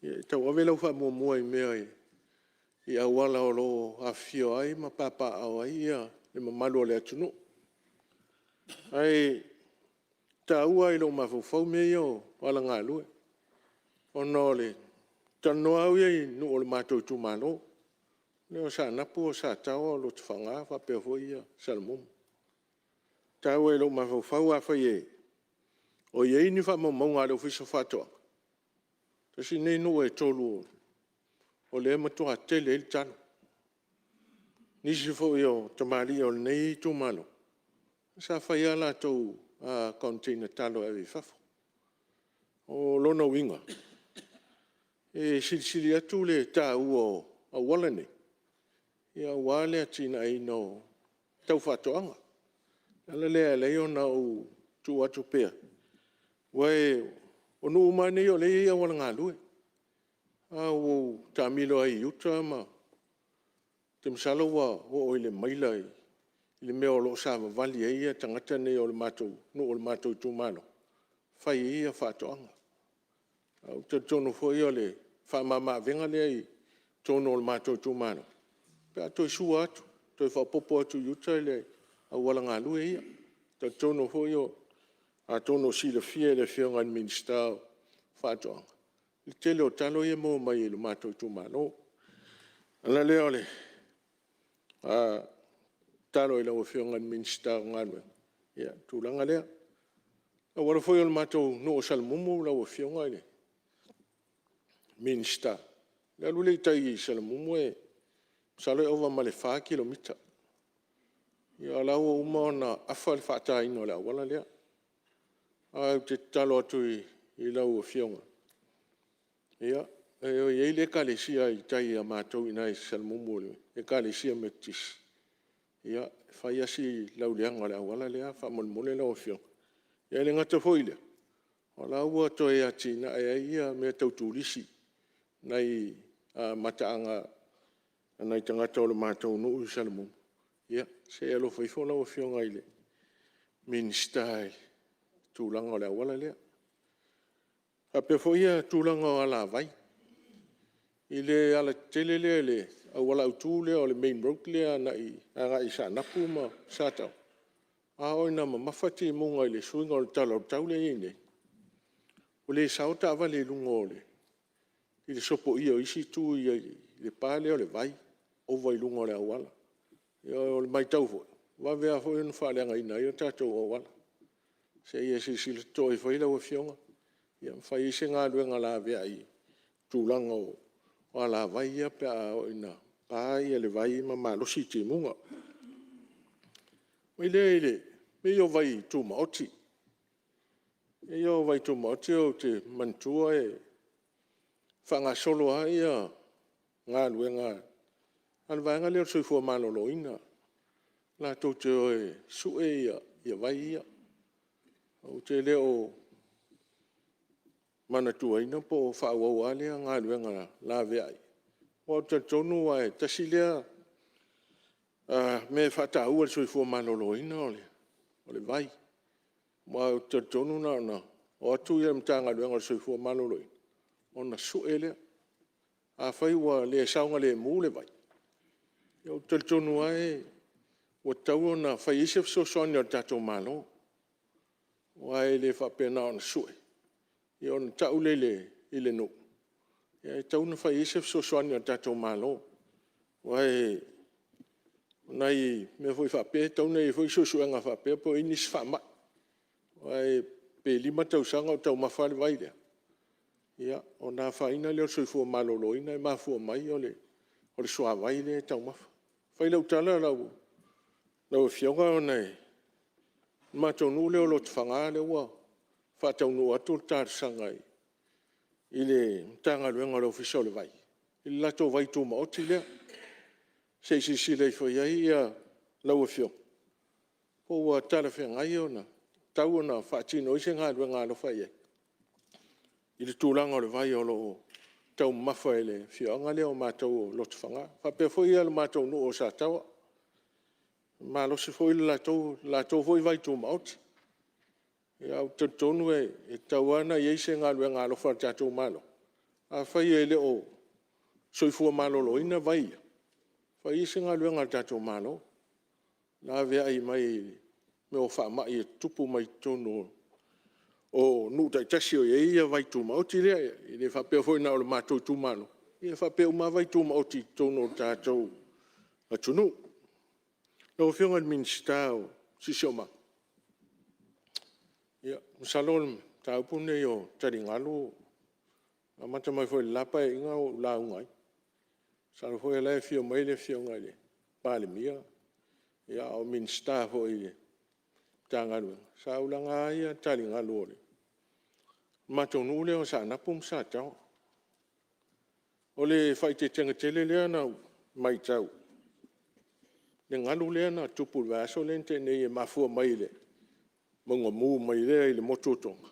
e tauave lau faamuamua i mea i auala o lo o afifio ai ma papaaao ai le mamalu o le atunuu. Ae taua lava i lou mafaufau mea ia o auala galue, ona ou te talanoa au ia i nuu o le matou itumalo, o Saanapu, o Sataoa, o Lotofaga faapea foi Salamumu. E taua i lou mafaufau afai o i ai ni faamaumauga a le Ofisa o Faatoaga, tasi nei nuu e 3 o lea e matua tele ai le talo. O nisi foi o tamalii o lenei itumalo, sa fai lava a latou container talo e ave i fafo. O lona uiga, e silisili atu le taua o auala nei, aua le atinaeina tau faatoaga. O le ala lea e ala ai ona ou tuu atu pea, aua o nuu uma lava nei o lea e i ai auala galue. Ae ua ou taamilo ai i uta, ou te masalo ua oo i le maila le mea o lo o savavali ai tagata nei o nuu o le matou itumalo e fai ai faatoaga. Ae ou te talitonu foi o le faamama avega lea i totonu o le matou itumalo, pe a toe sua atu, toe faaopoopo atu i uta ia auala galue ia. E talitonu foi atonu o silafia e le Afioga i le Minisita o Faatoaga le tele o talo ia e maua mai lo matou itumalo. O le ala lea o le tatalo i lau Afioga i le Minisita o Galuega, i le tulaga lea. O le auala foi o le matou nuu o Salamumu lau Afioga i le Minisita, le alu lea i tai i Salamumu masalo e ova ma le 4 kilomita. O la ua uma ona afa le faataina o le auala lea. Ae ou te tatalo atu i lau Afioga, e i ai le ekalesia i tai ia matou i ina i Salamumu le ekalesia Metotisi, e fai lava si lauleaga o le auala lea faamolemole lau Afioga. E le gata foi i lea, o la ua toe atinae ai mea tau turisi, nai mataaga a nai tagata o le matou nuu i Salamumu, ia se i alofa ifo lau Afioga i le Minisita i le tulaga o le auala lea. E faapea foi le tulaga o alavai, i le alatetele lea le auala autu lea o le main road lea e agai i Saanapu ma Sataoa, a oo ina mamafa timuga i le suiga o le tala o le tau lea e i ai nei, ua le sao taavale i luga i le sopoia o isi itu i le pa lea o le vai, ova i luga o le auala. O le matau foi, e vave lava foi ona faaleagaina ai o tatou auala. Se i e silasila totoa ifo i ai lau Afioga ma fai ai se galuega laveai i le tulaga o alavai ia pe a oo ina pa le vai ma malosi timuga. Ona oo mai lea i mea ia o vaitumaoti. O mea ia o vaitumaoti ou te manatua e faagasolo lava galuega a le vaega lea o le Soifua Maloloina, latou te o e sue vai ia. Ou te le o manatuaina po o faaauau lava lea galuega laveai, aua ou te talitonu aua e tasi lea mea e faataua e le Soifua Maloloina o le vai. Aua ou te talitonu na ona o atu le Matagaluega o le Soifua Maloloina ona sue lea. Afai ua le saogalemu le vai, ia ou te talitonu lava ua tatau ona fai i ai se fesoasoani a lo tatou Malo. Aua e le faapea na ona sue ia ona tau lea i le nuu, ae tatau ona fai i ai se fesoasoani a lo tatou Malo. Aua o nai mea foi faapea e tatau ona i ai foi suesuega faapea po o i ai nisi faamai. Aua pe 5 tausaga o taumafa lava le vai lea, ia ona afaina lea o le soifua maloloina e mafua mai o le suavai lea e taumafa. E fai lau tala lau Afioga ona o le matou nuu lea o Lotofaga lea ua faataunuu atu le talosaga i le Matagaluega o le Ofisa o le Vai i le latou vai tumaoti lea. Se i silasila ifo i ai lau Afioga po ua talafeagai ona tatau ona faatino ai se galuega alofa i ai i le tulaga o le vai o lo o taumamafa e le afioaga lea o matou o Lotofaga. E faapea foi le matou nuu o Sataoa, e malosi foi le latou foi vaitumaoti. Ae ou te talitonu e tatau lava ona i ai se galuega alofa a le tatou Malo, afai e le o soifua maloloina vai ia, fai i ai se galuega a le tatou Malo, laveai mai mea o faamai e tutupu mai totonu o nuu taitasi o i ai vaitumaoti lea. E le faapea foi na o le matou itumalo, e faapea uma lava vaitumaoti i totonu o le tatou atunuu. Lau Afioga i le Minisita o le Siosiomaga, ia masalo o le mataupu lenei o taligalu na amata mai foi i le la Paeaiga o ou lauga ai. Masalo foi o la e afio mai le Afioga i le Palemia a o Minisita foi i le Matagaluega, sa ou laga ai taligalu o le matou nuu lea o Saanapu ma Sataoa. O le faaeteetega tele lea na ou matau, le galu lea na tupu i le vaiaso lea na tea nei e mafua mai i le mauga mu mai lea i le motu o Toga.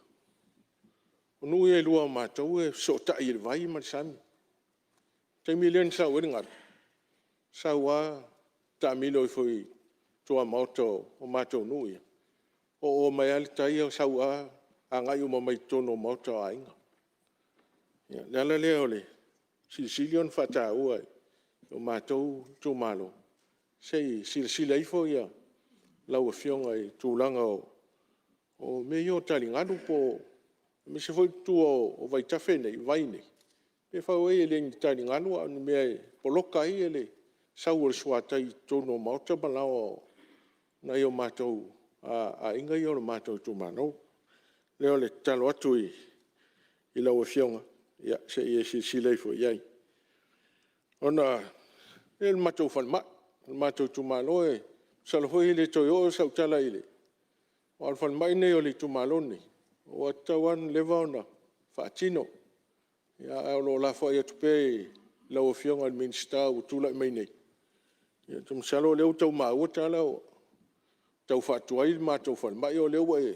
O nuu ia e lua o matou e fesootai i le vai ma le sami. O le taimi lea na sau ai le galu, sau lava taamilo ifo i tuamaota o matou nuu ia, oo mai lava le tai sau lava agai uma mai totonu o maota o aiga. O le ala lea o le silisili ona faataua e lo matou itumalo, se i silasila ifo lau Afioga i le tulaga o mea ia o taligalu, aemaise foi tua o vaitafe nei, vai nei, e fau ai e le o ni taligalu a o ni mea e poloka ai le sau o le suatai i totonu o maota ma laoa o nai o matou aiga ia o le matou itumalo. O lea o le tatalo atu i lau Afioga, se i e silasila ifo i ai. Ona oo lea i le matou falemai. O le matou itumalo, masalo foi e le toe oo sau tala i le... aua o le falemai lenei o le itumalo lenei, ua tatau lava ona leva ona faatino, ae o lo o lafoai atu pea i lau Afioga i le Minisita ua tulai mai nei, ou te masalo o lea ua tau maua tala ua tau faatuai le matou falemai, o lea ua e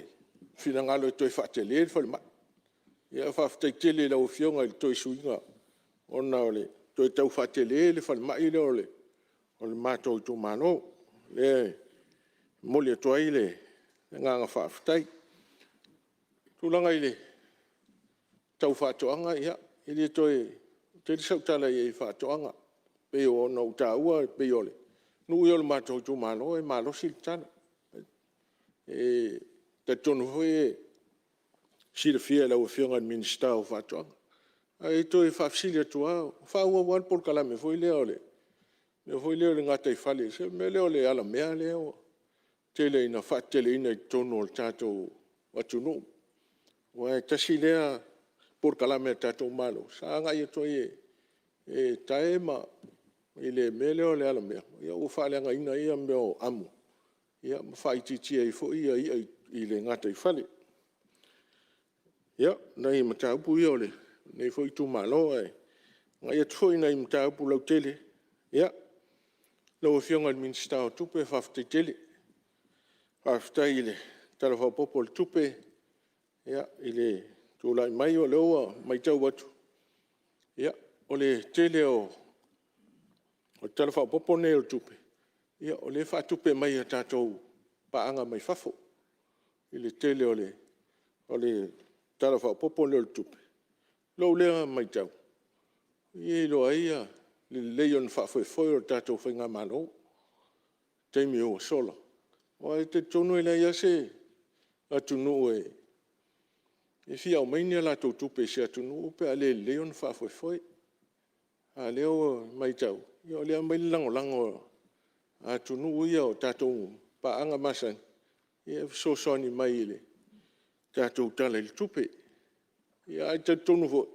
finagalo e toe faatele le falemai. Ia faafetai tele i lau Afioga i le toe suiga ona o le toe tau faatele le falemai lea o le matou itumalo. O lea e momoli atu ai le agaga faafetai. O le tulaga tau faatoaga, ia, e le toe tele sau tala i ai i faatoaga, pei ona ou taua o nuu ia o le matou itumalo e malosi le talo. E talitonu foi e silafia e lau Afioga i le Minisita o Faatoaga. Ae toe faafesili atu lava, o faaauau lava le polokalame foi lea o le mea foi lea o le gataifale, le mea lea o le alamea lea ua tele ina faateteleina i totonu o le tatou atunuu. Aua e tasi lea polokalame a le tatou Malo sa agai atu ai e tae i le mea lea o le alamea ua faaleagaina ai mea o amu ma faaitiitia ai foi i'a i le gataifale. Ia, o nai mataupu ia o lenei foi itumalo, ae agai atu foi i nai mataupu lautele. Ia, lau Afioga i le Minisita o Tupe, faafetai tele. Faafetai i le Tala Faaopoopo o le Tupe i le tulai mai o lea ua matau atu, o le tele o le Tala Faaopoopo lenei o le Tupe, o lea e faatupe mai e tatou paaga mai fafo i le tele o le Tala Faaopoopo lea o le Tupe. I lou lea matau, o i e iloa ai le lelei ona faafoefoe o le tatou Faigamalo i taimi ua sola. Aua e talitonu e leai lava se atunuu e fia aumai ni a latou tupe i se atunuu pe a le lelei ona faafoefoe. A o lea ua matau, o lea e aumai le lagolago a atunuu ia o tatou paaga masani e fesoasoani mai i le tatou Tala i le Tupe. Ae talitonu foi,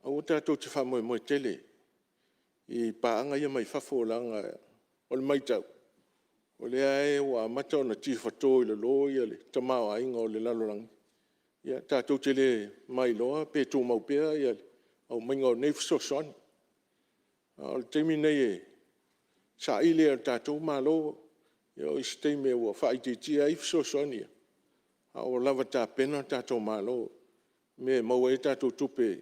aua tatou te faamoemoe tele i paaga ia mai fafo, leaga o le matau, o lea lava ua amata ona tifato i lalo le tamaoaiga o le lalolagi, ia tatou te le mailoa pe tumau pea le aumaiga o nei fesoasoani. A o le taimi lenei e saili lava e lo tatou Malo, e oo i se taimi ua faaitiitia ai fesoasoani ia, a ua lava tapena lo tatou Malo i mea e maua ai a tatou tupe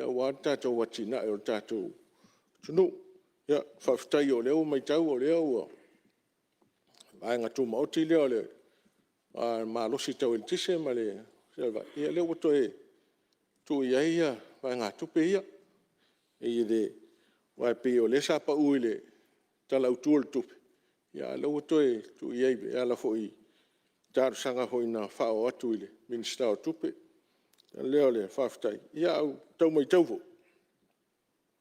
aua le tatou atinae o le tatou atunuu. Faafetai o lea ua matau o lea ua vaega tumaoti lea o le malosi tau eletise ma le suavai, o lea ua toe tuu i ai vaegatupe ia. Aua e pei o lea sa pau i le Tala Autu o le Tupe, a o lea ua toe tuu i ai e ala foi i talosaga na faaoo atu i le Minisita o Tupe. O le ala lea o le faafetai, ae ua tau matau foi i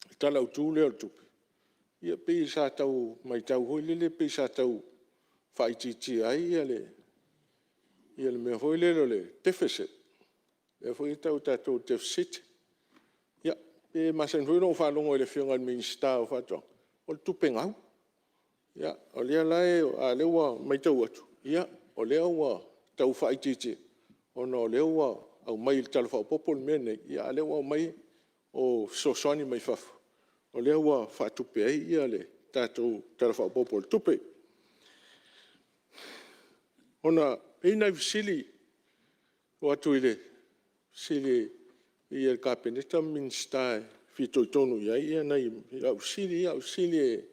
le Tala Autu lea o le Tupe, e pei sa tau matau foi lele pei sa tau faaitiitia ai le mea foi lele o le deficit, lea foi e tau e tatou o le tefesite. Ia, e masani foi ona ou faalogo i le Afioga i le Minisita o Faatoaga, o le tupe gau. A o lea ua matau atu, o lea ua tau faaitiitia, ona o lea ua aumai i le Tala Faaopoopo le mea lenei, a o lea ua aumai o fesoasoani mai fafo, o lea ua faatupe ai le tatou Tala Faaopoopo o le Tupe. E i ai nai fesili e tuu atu i le paia o le Kapeneta ma Minisita e fitoitonu i ai au fesili ia. O fesili e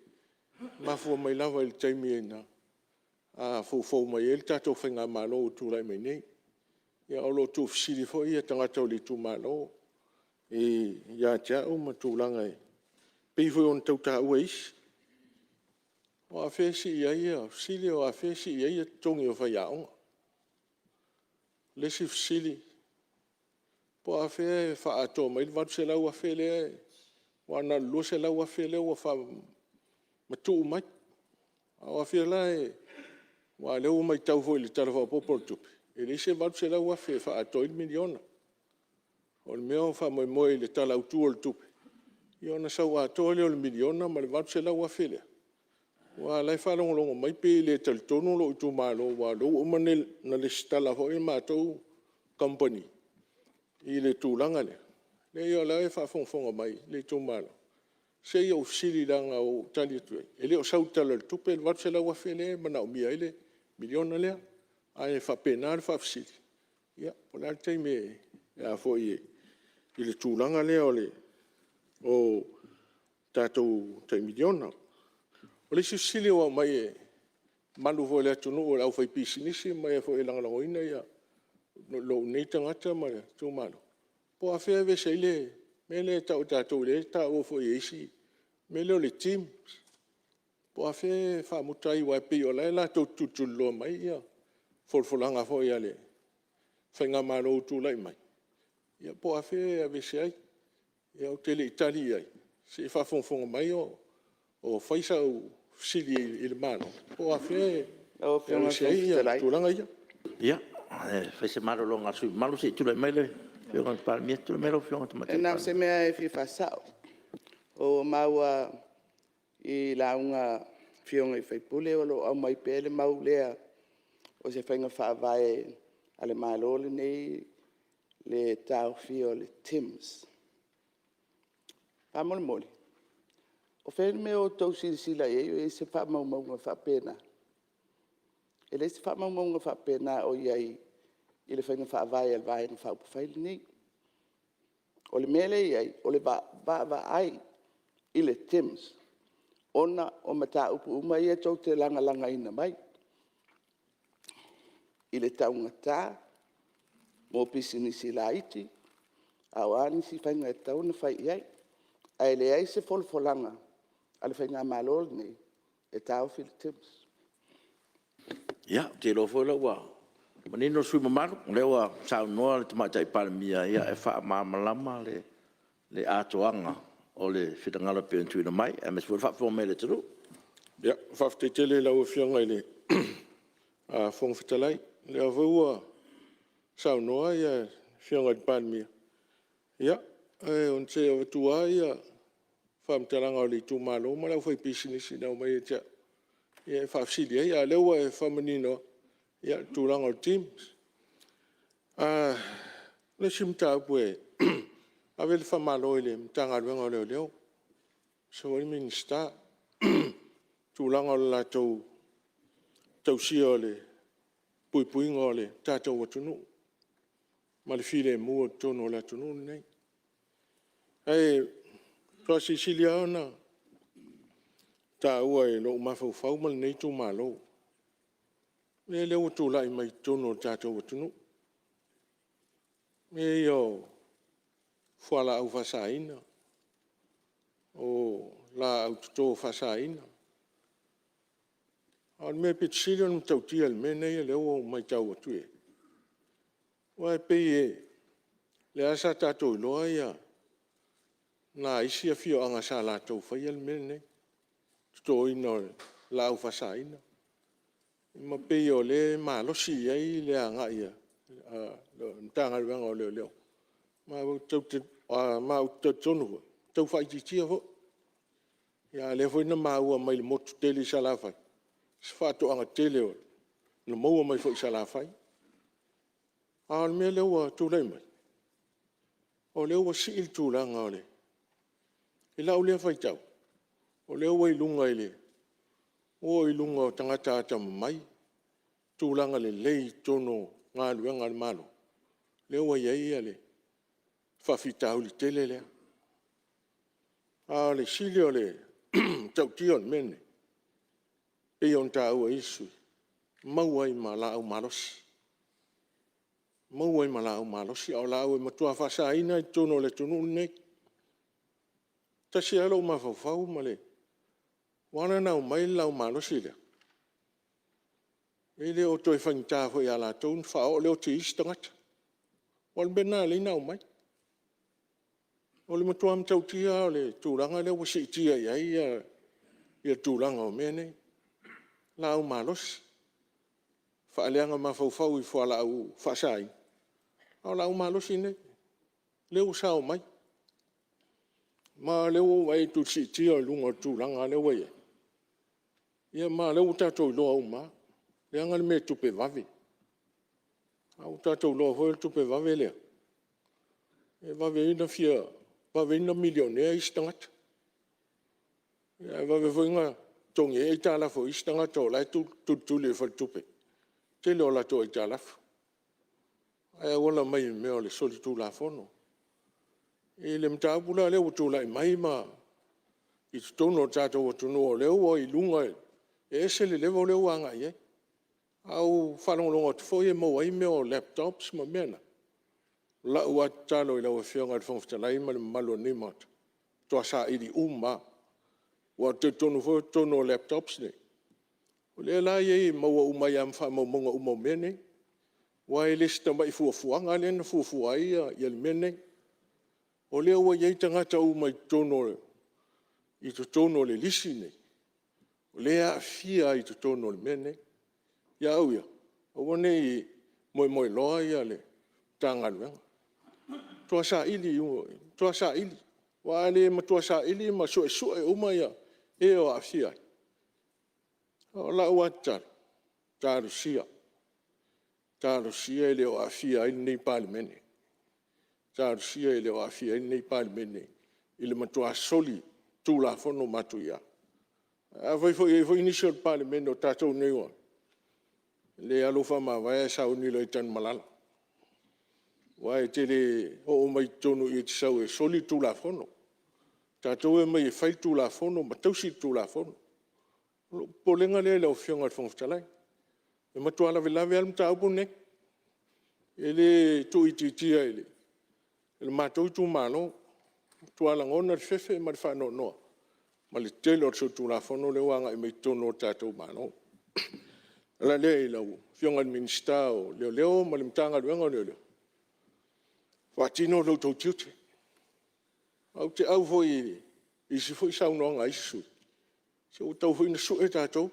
mafua mai lava i le taimi na foufou mai ai le tatou Faigamalo ua tulai mai nei. Ia o lo o tuufesili foi tagata o le itumalo ia te au ma tulaga e pei foi ona tau taua e isi. O afea e sii ai, fesili o afea e sii ai totogi o faiaoga? O le isi fesili, po o afea e faaatoa mai ai le $800,000 lea, aua na o le $200,000 lea ua faamatuu mai. A o afea la e….aua o lea ua matau foi i le Tala Faaopoopo o le Tupe, e leai se $800,000 e faaatoa ai le miliona. O le mea ua faamoemoe i le Tala Autu o le Tupe, ia ona sau atoa lea o le miliona ma le $800,000 lea. Aua o la e faalogologo mai pei e le talitonu lou itumalo, aua o lea ua uma ona lesitala foi le matou kamupani i le tulaga lea. Leai o la e faafogafoga mai le itumalo, se i ou fesili leaga ua ou tali atu i ai, e le o sau i le Tala o le Tupe le $800,000 lea e manaomia ai le miliona lea. Ae faapena le faafesili, po o le a le taimi i le tulaga lea o le tatou tai miliona. O le isi fesili ua aumai e le mamalu foi o le atunuu o le aufaipisinisi ma e foi e lagolagoina lou nei tagata ma le itumalo, po o afea e aveese ai le mea lea e tau e tatou, lea e taua foi e isi, le mea lea o le TIMS. Po o afea e faamuta ai, aua e pei o la latou te tulituliloa mai folafolaga foi a le Faigamalo ua tulai mai, po o afea e aveese ai. Ou te le i tali i ai, se i faafogafoga mai o fai sau fesili i le Malo, po o afea e Lau Afioga i le aveese Fofoga ai Fetalai... tulaga ia. Ia, e fai se malologa a le sui usufono mamalu, se i tulai mai le Afioga i le Palemia. Tulai mai lau Afioga i le Tamaitai E na o Palemia. se mea e fia faasao. Ua ou maua i lauga a Afioga i sui usufono o lo o aumai pea le mau lea, o se faiga faavae a le Malo lenei le taofia o le TIMS. Faamolemole, o fea le mea o outou silasila i ai o i ai se faamaumauga faapena? E leai se faamaumauga faapena o i ai i le faiga faavae a le Vaega Faaupufai lenei. O le mea lea e i ai, o le vaavaai i le TIMS ona o mataupu uma ia tou te lagalagaina mai i le taugata mo pisinisi laiti, a o a nisi faiga e tatau ona fai i ai. Ae leai se folafolaga a le faigamalo lenei e taofi le TIMS. Ia, ou te iloa foi o lea ua manino le sui usufono mamalu, o lea ua saunoa le Tamaitai Palemia e faamalamalama le atoaga o le finagalo e pei ona tuuina mai, aemaise foi o le faafofoga mai a le atunuu. Faafetai tele i lau Afioga i le Fofoga Fetalai. O lea foi ua saunoa le Afioga i le Palemia, ia, ou te avatua lava faamatalaga a le itumalo ma le aufaipisinisi na aumai ia te au e faafesili ai, a o lea ua e faamaninoa le tulaga o le TIMS. O le isi mataupu e ave le faamalo i le Matagaluega o Leoleo aemaise foi le Minisita i le tulaga o le latou tausia o le puipuiga o le tatou atunuu ma le filemu i totonu o le atunuu lenei. Ae faatoa silisili lava ona taua i lou mafaufau ma lenei itumalo le mea lea ua tulai mai totonu o le tatou atunuu, mea ia o fualaau faasaina, o laau toto faasaina. A o le mea e pito sili ona matautia i le mea lenei lea ua ou matau atu i ai, aua e pei o lea lava sa tatou iloa nai isi afioaga sa latou faia le mea lenei, le totoina o le laau faasaina, ma pei o lea e malosi i ai le agai a le Matagaluega o Leoleo. Ma ou te talitonu foi, ua tau faaitiitia foi. A o lea foi na maua mai le motu tele i Salafai se faatoaga tele na maua mai foi i Salafai. A o le mea lea ua tulai mai, o lea ua sii le tulaga o le… I lau lea faitau, o lea ua oo i luga o tagata atamamai, tulaga lelei i totonu o galuega a le Malo, lea ua i ai le faafitauli tele lea. A o le sili o le matautia o le mea lenei, e pei ona taua e isi sui usufono, maua ai ma laau malosi, maua ai ma laau malosi, a o laau e matua faasaina lava i totonu o le atunuu lenei. E tasi lava lou mafaufau ma le… ua ala ona aumai le laau malosi lea, e le o toe faigata foi ia i latou ona faaoo le oti i isi tagata. Aua o le mea lena e ala ai ona aumai. O le matua matautia lava o le tulaga lea ua siitia i ai le tulaga o mea nei, laau malosi, faaleaga mafaufau i fualaau faasaina, a o laau malosi nei, lea ua sao mai. Ma o lea ua ou vaai atu i le siitia i luga o le tulaga lea ua i ai, ia ma o lea ua tatou iloa uma lava, leaga le mea e tupe vave. A ua tatou iloa foi o le tupe vave lea, e vave ai ona milionea isi tagata, ae vave foi ona totogi ai aitalafu a isi tagata o la e tulituli e le faletupe le tele o latou aitalafu, ae auala mai i mea o le solitulafono. I le mataupu la lea ua tulai mai ma i totonu o le tatou atunuu o lea ua i luga, e ese le level lea ua agai i ai. A ua faalogologo atu foi e maua ai mea o laptops ma mea na. O lau lava tatalo i lau Afioga i le Fofoga Fetalai ma le mamalu o lenei Maota, matua saili uma lava. Aua ou te talitonu foi o totonu o laptops nei, o lea la e i ai e maua uma ai lava ma faamaumauga uma o mea nei. Aua e le o se tamai fuafuaga lea na fuafua ai le mea lenei. O lea ua i ai tagata uma i totonu o le lisi lenei, o lea e aafia ai i totonu o le mea lenei. Ia au ia, aua ne i moemoenoa le Matagaluega, matua saili, matua saili. Aua a le matua saili ma suesue uma e o aafia ai, o lau lava tatalo, talosia, talosia e le o aafia ai lenei Palemene, talosia e le o aafia ai lenei Palemene i le matua solitulafono matuia. Afai foi e i ai foi nisi o le Palemene o tatou nei ua… e lelei lava lou faamavae ae sauni loa i Tanumalala, aua e te le oo mai i totonu i i e te sau e soli le Tulafono. tatou e omai e fai le Tulafono ma tausi le Tulafono. O lou popolega lea i lau Afioga i le Fofoga Fetalai, e matua lavelave lava le mataupu lenei. E le tuuitiitia e le matou itumalo, e matua lagona le fefe ma le faanoanoa ma le tele o le solitulafono lea ua agai mai totonu o le tatou Malo. O le ala lea i lau Afioga i le Minisita o Leoleo ma le Matagaluega o Leoleo, faatino lo outou tiute. Ou te au foi i isi foi saunoaga a isi sui usufono, se ua tatau foi ona sue tatou,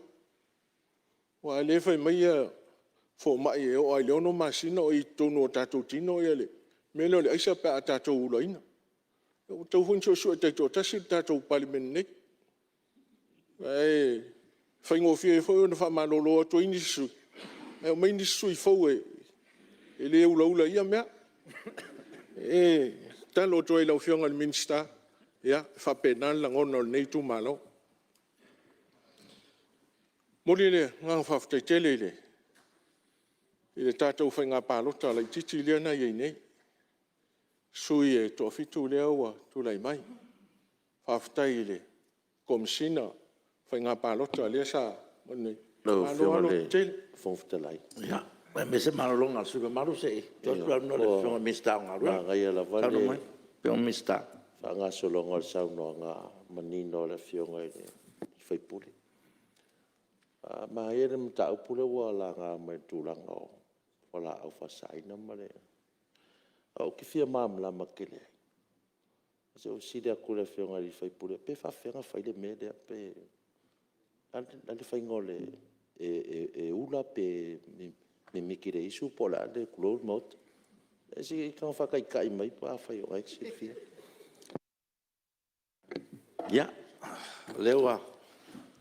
aua o lea e fai mai fomai e oo lava i le 6 masina o i totonu o tatou tino le mea lea o le aisa pe a tatou ulaina. Ua tatau foi ona suesue taitoatasi le tatou Palemene nei. Ae faigofie ai foi ona faamalolo atu ai nisi sui usufono ae aumai nisi sui usufono fou e le ulaula i ia mea. E tatalo atu ai i lau Afioga i le Minisita, ia e faapena le lagona o lenei itumalo. E momoli le agaga faafetai tele i le tatou faiga palota laitiiti lea na i ai nei, sui usufono e toafitu lea ua tulai mai. Faafetai i le Komesina o Faiga Palota lea sa… Lau Malo Afioga lava i le lototele. Fofoga Fetalai… Ia, fai maia se malologa a le sui usufono mamalu se i tuu atu le avanoa i le Afioga i le Minisita o Galuega. Manaia lava Saunoa le mai lau Afioga i le Minisita. faagasologa o le saunoaga manino a le Afioga i le sui usufono. Manaia le mataupu lea ua laga mai i le tulaga o fualaau faasaina ma le… Ou te fia malamalama tele ai, se i ou fesili atu i le Afioga i le sui usufono, pe faapefea ona fai le mea lea, pe o le a le faiga e ula pe mimiti i le isu po o le a le… tulou le Maota. Se i tago faataitai mai pe afai o lena e te silafia. Ia, o lea ua…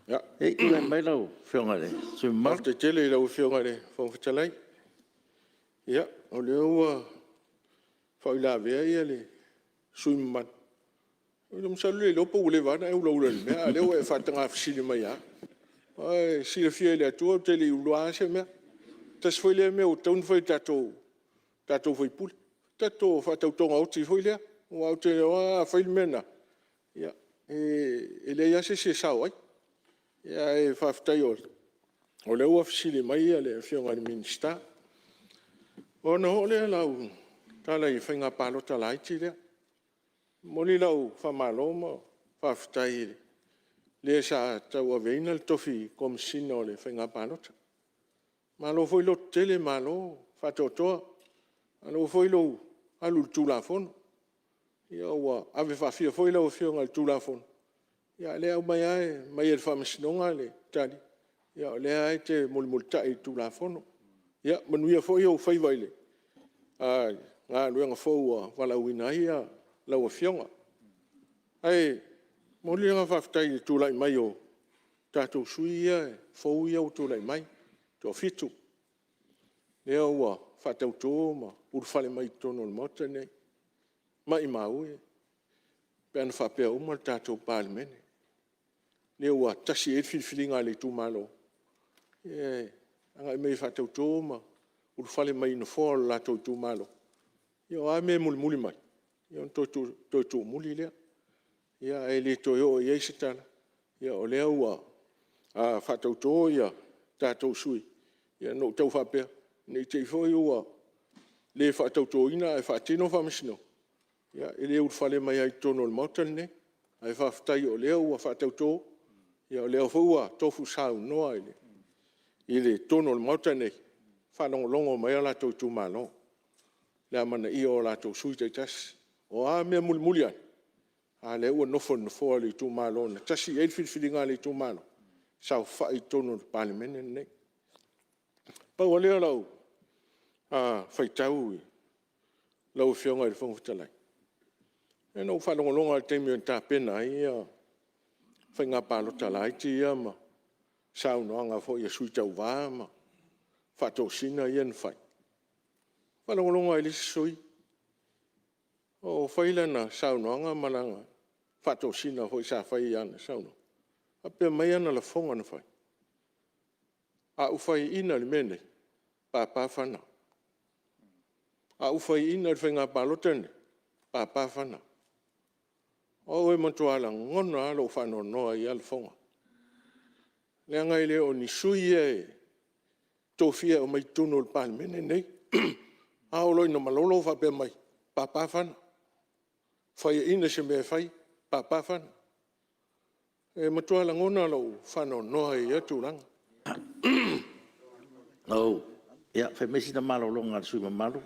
Se i tulai mai lau Afioga i le sui usufono mamalu. Faafetai tele i lau Afioga i le Fofoga Fetalai. Ia, o lea ua faauilavea le sui usufono mamalu, masalo e le iloa po ua leva ona e ulaula i le mea a o lea ua e faataga fesili mai lava. Ua e silafia e le Atua ou te le i ulaina lava se mea. Tasi foi lea mea ua tatau ona fai e tatou sui usufono, tatou faatau togaoti foi lea. Aua ou te iloa a fai le mea lena, ia, e leai lava se isi e sao ai. Ae faafetai o lea ua fesili mai le Afioga i le Minisita. Ona oo lea o lau tala i le faiga palota laiti lea. E momoli lau faamalo ma lau faafetai i le sa tauaveina le tofi Komesina o le Faiga Palota. Malo foi lototele malo faatoatoa, malo foi lou alu i le Tulafono. Ia ua ave faafia foi lau Afioga i le Tulafono, a o lea e aumai lava e aumai e le Faamasinoga le tali, o lea lava e te mulimulitai i le Tulafono. Ia manuia foi ou faiva i le galuega fou ua valaauina ai lau Afioga. Ae momoli le agaga faafetai i le tulai mai o tatou sui usufono fou ia ua tulai mai e toafitu, lea ua faatauto ma ulufale mai i totonu o le Maota lenei. Maimau e pe ana faapea uma le tatou Palemene, lea ua tasi i ai le filifiliga a le itumalo, e agai mai e faatauto ma ulufale mai i nofoa o le latou itumalo. Ia o a mea e mulimuli mai, ia ona toe tuumuli lea, ae le toe oo i ai se tala, o lea ua faatauto tatou sui usufono. Ia na ou tau faapea, ne i te i foi ua le faatautoina ae faatino faamasinoga, ia e le ulufale mai lava i totonu o le Maota lenei. Ae faafetai o lea ua faatauto, o lea foi ua tofu saunoa i totonu o le Maota lenei, e faalogologo mai ai o latou itumalo i le amanaia o latou sui usufono taitasi. O a mea e mulimuli ane, a o lea ua nofo i le nofoa o le itumalo na tasi i ai le filifiliga a le itumalo, e saofai i totonu o le Palemene lenei. Pau lava lea o lau faitau lau Afioga i le Fofoga Fetalai, na ou faalogologo lava i le taimi na tapena ai faiga palota laiti ia ma saunoaga foi a sui tauva ma faatosina ia na fai. Na ou faalogologo lava i le isi sui usufono o fai lana saunoaga ma lana faatosina foi sa fai i ana saunoaga, faapea mai ana lafoga na fai, a ou faiaina i le mea lenei, papa fana. A ou faiaina i le faiga palota lenei, papa fana. O au e matua lagona lava lou faanoanoa i ia lafoga, leaga e le o ni sui usufono ia e tofia e aumai i totonu o le Palemene lenei. A oo loa ina malolo o faapea mai, papa fana, faiaina i se mea e fai, papa fana. E matua lagona lou faanoanoa i ia tulaga. Ia, fai maia sina malologa a le sui usufono mamalu,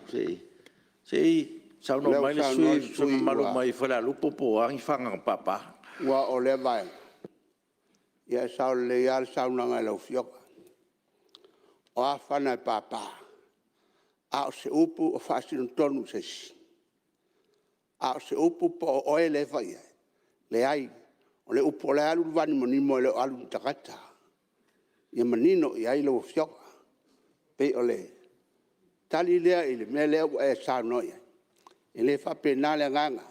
se i saunoa mai le sui usufono mamalu mai Falealupo po o a ni fana na papa. Ua oo lea vaega, ia e sao lelei lava le saunoaga i lau Afioga. O a fana e papa, a o se upu e faasino tonu i se isi? A o se upu po o oe lea e fai i ai? Leai, o le upu o la e alu i le vanimonimo e le o alu i ni tagata ia manino i ai lau Afioga. E pei o le tali lea i le mea lea ua e saunoa i ai, e le faapena le agaga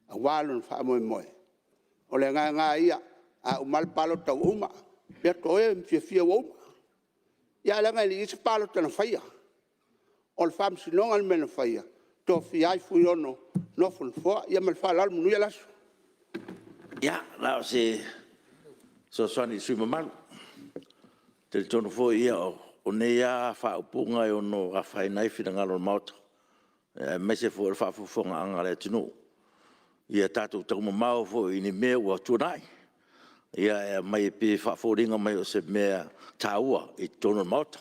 aua lona faamoemoe. O le agaga lava ia, a uma lava le palota ua uma, ia o e fiafia ua uma. Ia ae leaga e le i i ai se palota na faia. O le Faamasinoga le mea na faia, tofia ai Fuiono e nofo i le nofoa. Ia ma le faaaloalo manuia le aso. Ia, na o se fesoasoani i le sui usufono mamalu. E talitonu foi o nei lava faaupuga e ono afaina ai finagalo o le Maota, aemaise foi o le faafogafogaaga a le atunuu. Ia tatou taumamao foi i ni mea ua tuanai, ae aumai e pei e faafoliga mai o se mea taua i totonu o le Maota.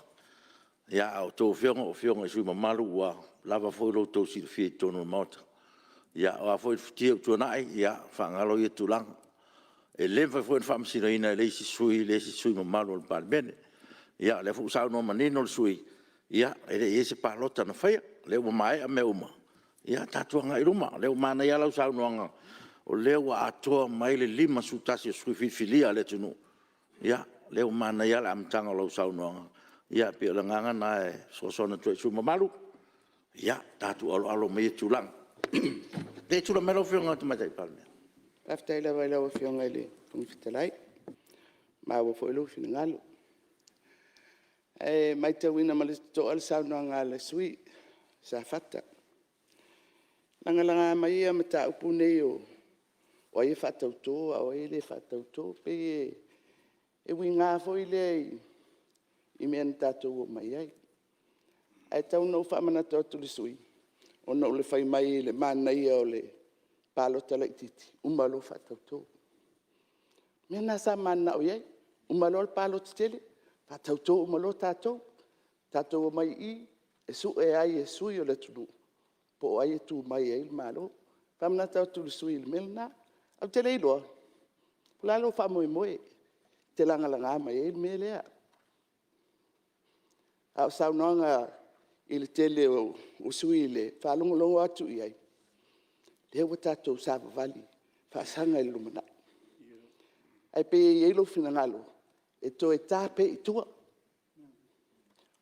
A o a outou Afioga o Afioga i sui usufono mamalu ua lava foi lo outou silafia i totonu o le Maota. Ia, o a foi ni futia ua tuanai, ia faagalo ia tulaga. E le mafai foi ona faamasinoina e le isi sui usufono le isi sui usufono mamalu o le Palemene. Ia o lea foi ua saunoa manino le sui usufono, ia, e le i i ai se palota na faia. O lea ua maea mea uma, ia tatou agai i luma. O lea ua manaia lava lau saunoaga, o lea ua atoa mai le 51 o sui usufono filifilia a le atunuu. Ia, o lea ua manaia lava le amataga o lau saunoaga. E pei o le agaga lena e fesoasoani atu ai i le sui usufono mamalu, ia tatou aloalo ma ia tulaga. Se i tulai mai lau Afioga i le Tamaitai Palemia. Faafetai lava i lau Afioga i le Fofoga Fetalai, ua maua foi lou finagalo. Ae matauina ma le totoa le saunoaga a le sui usufono o Safata. O lagalaga mai mataupu nei o ai e faatauto a o ai e le faatauto. E pei e uiga foi lea i mea na tatou omai ai. Ae tau ina ou faamanatu atu i le sui usufono, ona o le fai mai i le manaia o le palota laitiiti, uma loa faatauto. O le mea lena sa mananao i ai, uma loa le palota tele, faatauto uma loa tatou. Tatou omai i i e sue ai e sui usufono o le atunuu po o ai e tu mai e ai le Malo. E faamanatu atu i le sui usufono i le mea lena. Ae ou te le iloa po o le a lou faamoemoe e te lagalaga mai ai le mea lea. A o saunoaga i le tele o sui usufono i le faalogologo atu i ai, o lea ua tatou savavali faasaga i le lumanai. Ae pei e i ai lou finagalo e toe ta pea i tua. O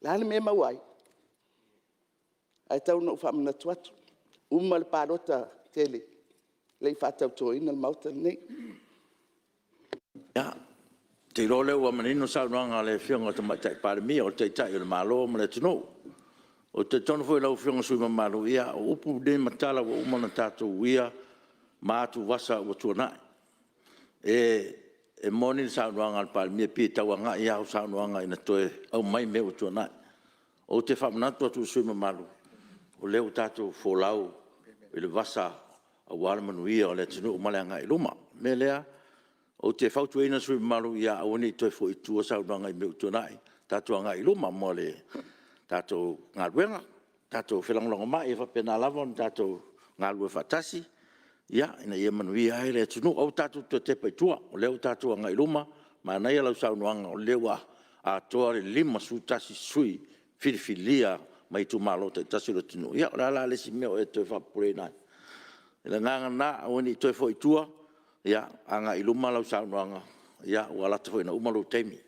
le a le mea e maua ai? Ae tau ina ou faamanatu atu, uma le palota tele, e le i faatautoina le Maota lenei. Ia, ou te iloa o lea ua manino le saunoaga a le Afioga i le Tamaitai Palemia, o le Taitai o le Malo ma le atunuu. Ou te talitonu foi i lau Afioga i le sui usufono mamalu, ia o upu nei ma tala ua uma ona tatou uia ma atuvasa ua tuanai. E moni le saunoaga a le Palemia, e pei e tau agai lava au saunoaga ina toe aumai mea ua tuanai. Ou te faamanatu atu i le sui usufono mamalu, o lea ua tatou folau i le vasa aua le manuia o le atunuu ma le agai i luma. O le mea lea, ou te fautuaina le sui usufono mamalu ia aua ne i toe foi i tua saunoaga i mea ua tuanai, tatou agai i luma mo le tatou galuega. Tatou felagolagomai, e faapena lava ona tatou galulue faatasi ina ia manuia ai le atunuu. Aua tatou te toe tepa i tua, o lea ua tatou agai i luma, manaia lau saunoaga o lea ua atoa le 51 sui usufono filifilia mai itumalo taitasi o le atunuu. Ia o le a la le isi mea o e toe faapopoleina ai? O le agaga lena, aua ne i toe foi i tua, agai i luma lau saunoaga, ua lata foi ina uma lou taimi.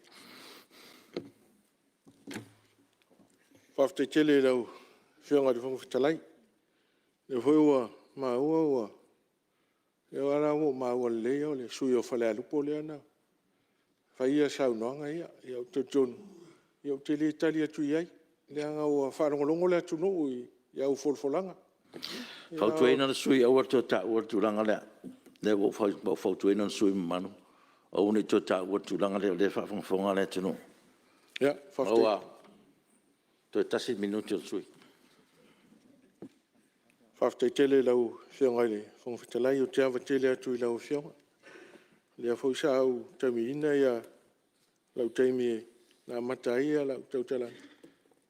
Faafetai tele i lau Afioga i le Fofoga Fetalai, o lea foi ua maua o lea la ua ou maua lelei o le sui usufono o Falealupo lea na faia saunoaga ia. Ou te talitonu, ou te le tali atu i ai, leaga ua faalogologo le atunuu i au folafolaga. fautuaina le sui usufono aua le toe taua le tulaga lea. O lea ua ou fautuaina le sui usufono mamalu, aua ne i toe taua le tulaga lea o lea e faafogafoga le atunuu. Maua, toe tasi le minute o le sui usufono. Faafetai tele i lau Afioga i le Fofoga Fetalai, ou te ava tele atu i lau Afioga. O lea foi sa ou taulimaina lou taimi na amata ai lau tautalaga,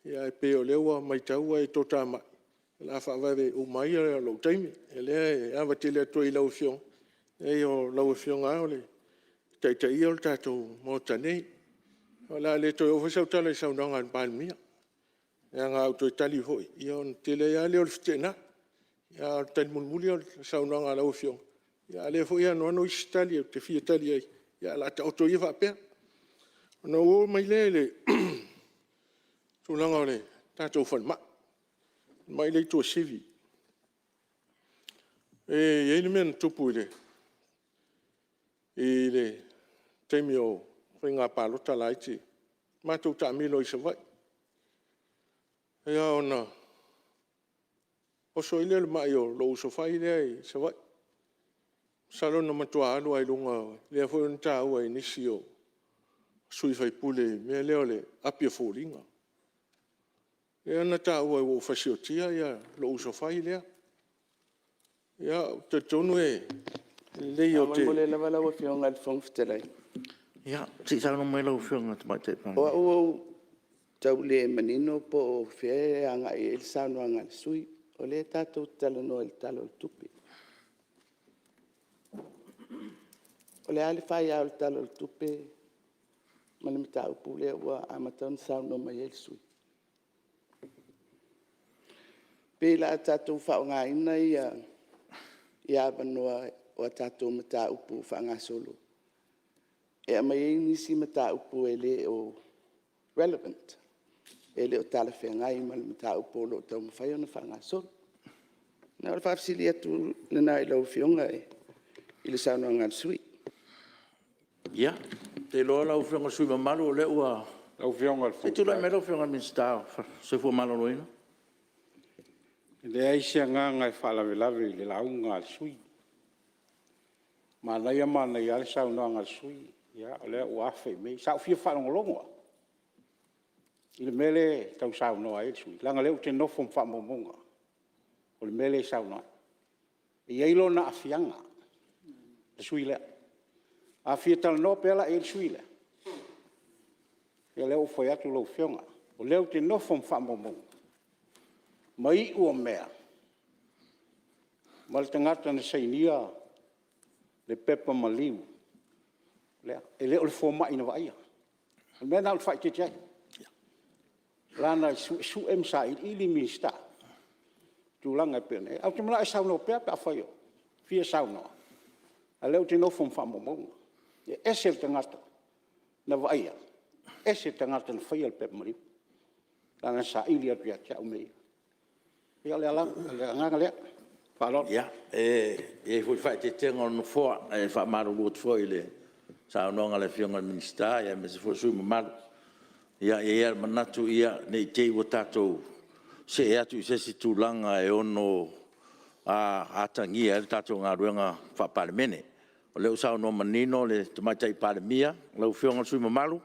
ae pei o lea ua matau ua e toatamai, o le a faavave uma ai lou taimi. O lea e ava tele atu ai i lau Afioga, leai o lau Afioga lava e taitaia le tatou Maota nei. O le a le toe oo foi sau tala i le saunoaga a le Palemia, leaga a ou toe tali foi, ona tele ai lava lea o le feteenai. A o le tali mulimuli o le saunoaga a lau Afioga, a o lea foi e anoano isi tali ou te fia tali ai, ae o le a taoto ia faapea. Ona ou oo mai lea i le tulaga o le tatou falemai, le falemai lea i Tuasivi. E i ai le mea na tupu i le taimi o faiga palota laiti, matou taamilo ai i Savaii. Ia ona oso ai lea o le mai o lou uso fai lea i Savaii. Masalo na matua alu lava i luga, lea foi na taua e nisi o sui usufono i le mea lea o le api o foliga. Lea na taua ua ou fasiotia lou uso fai lea. Ia ou te talitonu e lelei ou te... Faamolemole lava lau Afioga i le Fofoga Fetalai. Ia, se i saunoa mai lau Afioga i le Tamaitai Palemia. O au ua ou tau le manino po o fea e agai i ai le saunoaga a le sui usufono. O lea tatou te talanoa i le Tala o le Tupe. O le a le faia o le Tala o le Tupe ma le mataupu lea ua amata ona saunoa mai ai le sui usufono? Pe o le a tatou faaaogaina avanoa o a tatou mataupu faagasolo e aumai ai nisi mataupu e le o relevant, e le o talafeagai ma le mataupu o lo o taumafai ona faagasolo. O le faafesili atu lena i lau Afioga i le saunoaga a le sui usufono. Ia, ou te iloa lau Afioga i le sui usufono mamalu o lea ua... Se i tulai mai lau Afioga i le Minisita o le Soifua Maloloina. E leai se agaga e faalavelave i le lauga a le sui usufono. Manaia manaia lava le saunoaga a le sui usufono, o lea ua afe i mea ia. Sa ou fia faalogologo lava i le mea lea e tau saunoa ai le sui usufono, leaga o lea ou te nofo ma faamaumauga o le mea lea e saunoa ai. E i ai lona aafiaga, le sui usufono lea. A fia talanoa pea la i ai le sui usufono lea, ia o lea ua ou fai atu lau Afioga, o lea ou te nofo ma faamaumauga ma iu o mea ma le tagata na sainia le pepa maliu, e le o le fomai na vaaia. O le mea lena ou te faaeteete ai, leaga e suesue ma sailiili Minisita i tulaga e pei ona i ai. Ae ou te manao e saunoa pea pe afai e fia saunoa, a o lea ou te nofo ma faamaumauga. E ese le tagata na vaaia, ese le tagata na faia le pepa maliu, leaga na saili atu ia te au mea ia. Ia o le agaga lea. Ma le faaaloalo. Ia, e i ai foi le faaeteetega o le Nofoa, ae faamalulu atu foi i le saunoaga a le Afioga i le Minisita aemaise foi le sui usufono mamalu. E i ai lava le manatu ne i te i ua tatou see atu i se isi tulaga e ono atagia ai le tatou galuega faa-Palemene. O lea ua saunoa manino le Tamaitai Palemia, lau Afioga i le sui usufono mamalu,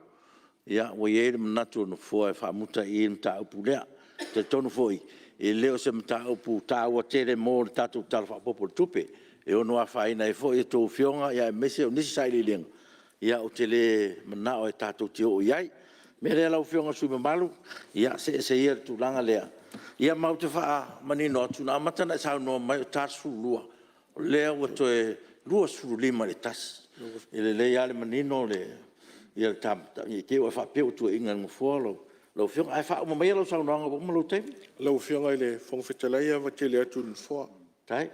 ua i ai le manatu o le Nofoa e faamuta ai i i le mataupu lea. E talitonu foi, e le o se mataupu taua tele mo le tatou Tala Faaopoopo o le Tupe, e ono afaina ai foi a outou Afioga aemaise o nisi sailiiliga, ou te le manao tatou te oo i ai. O le mea lea lau Afioga i le sui usufono mamalu, ia see ese ia i le tulaga lea. Ma ou te faamanino atu, na amata ona e saunoa mai e ta le 12, o lea ua toe 25 i le 1. E lelei lava le manino o le ta mataupu, ne i te i ua e faapea ua tuuaiina e le Nofoa lau Afioga. Ae faauma maia lau saunoaga ua uma lou taimi. Lau Afioga i le Fofoga Fetalai e ava tele atu i le Nofoa, a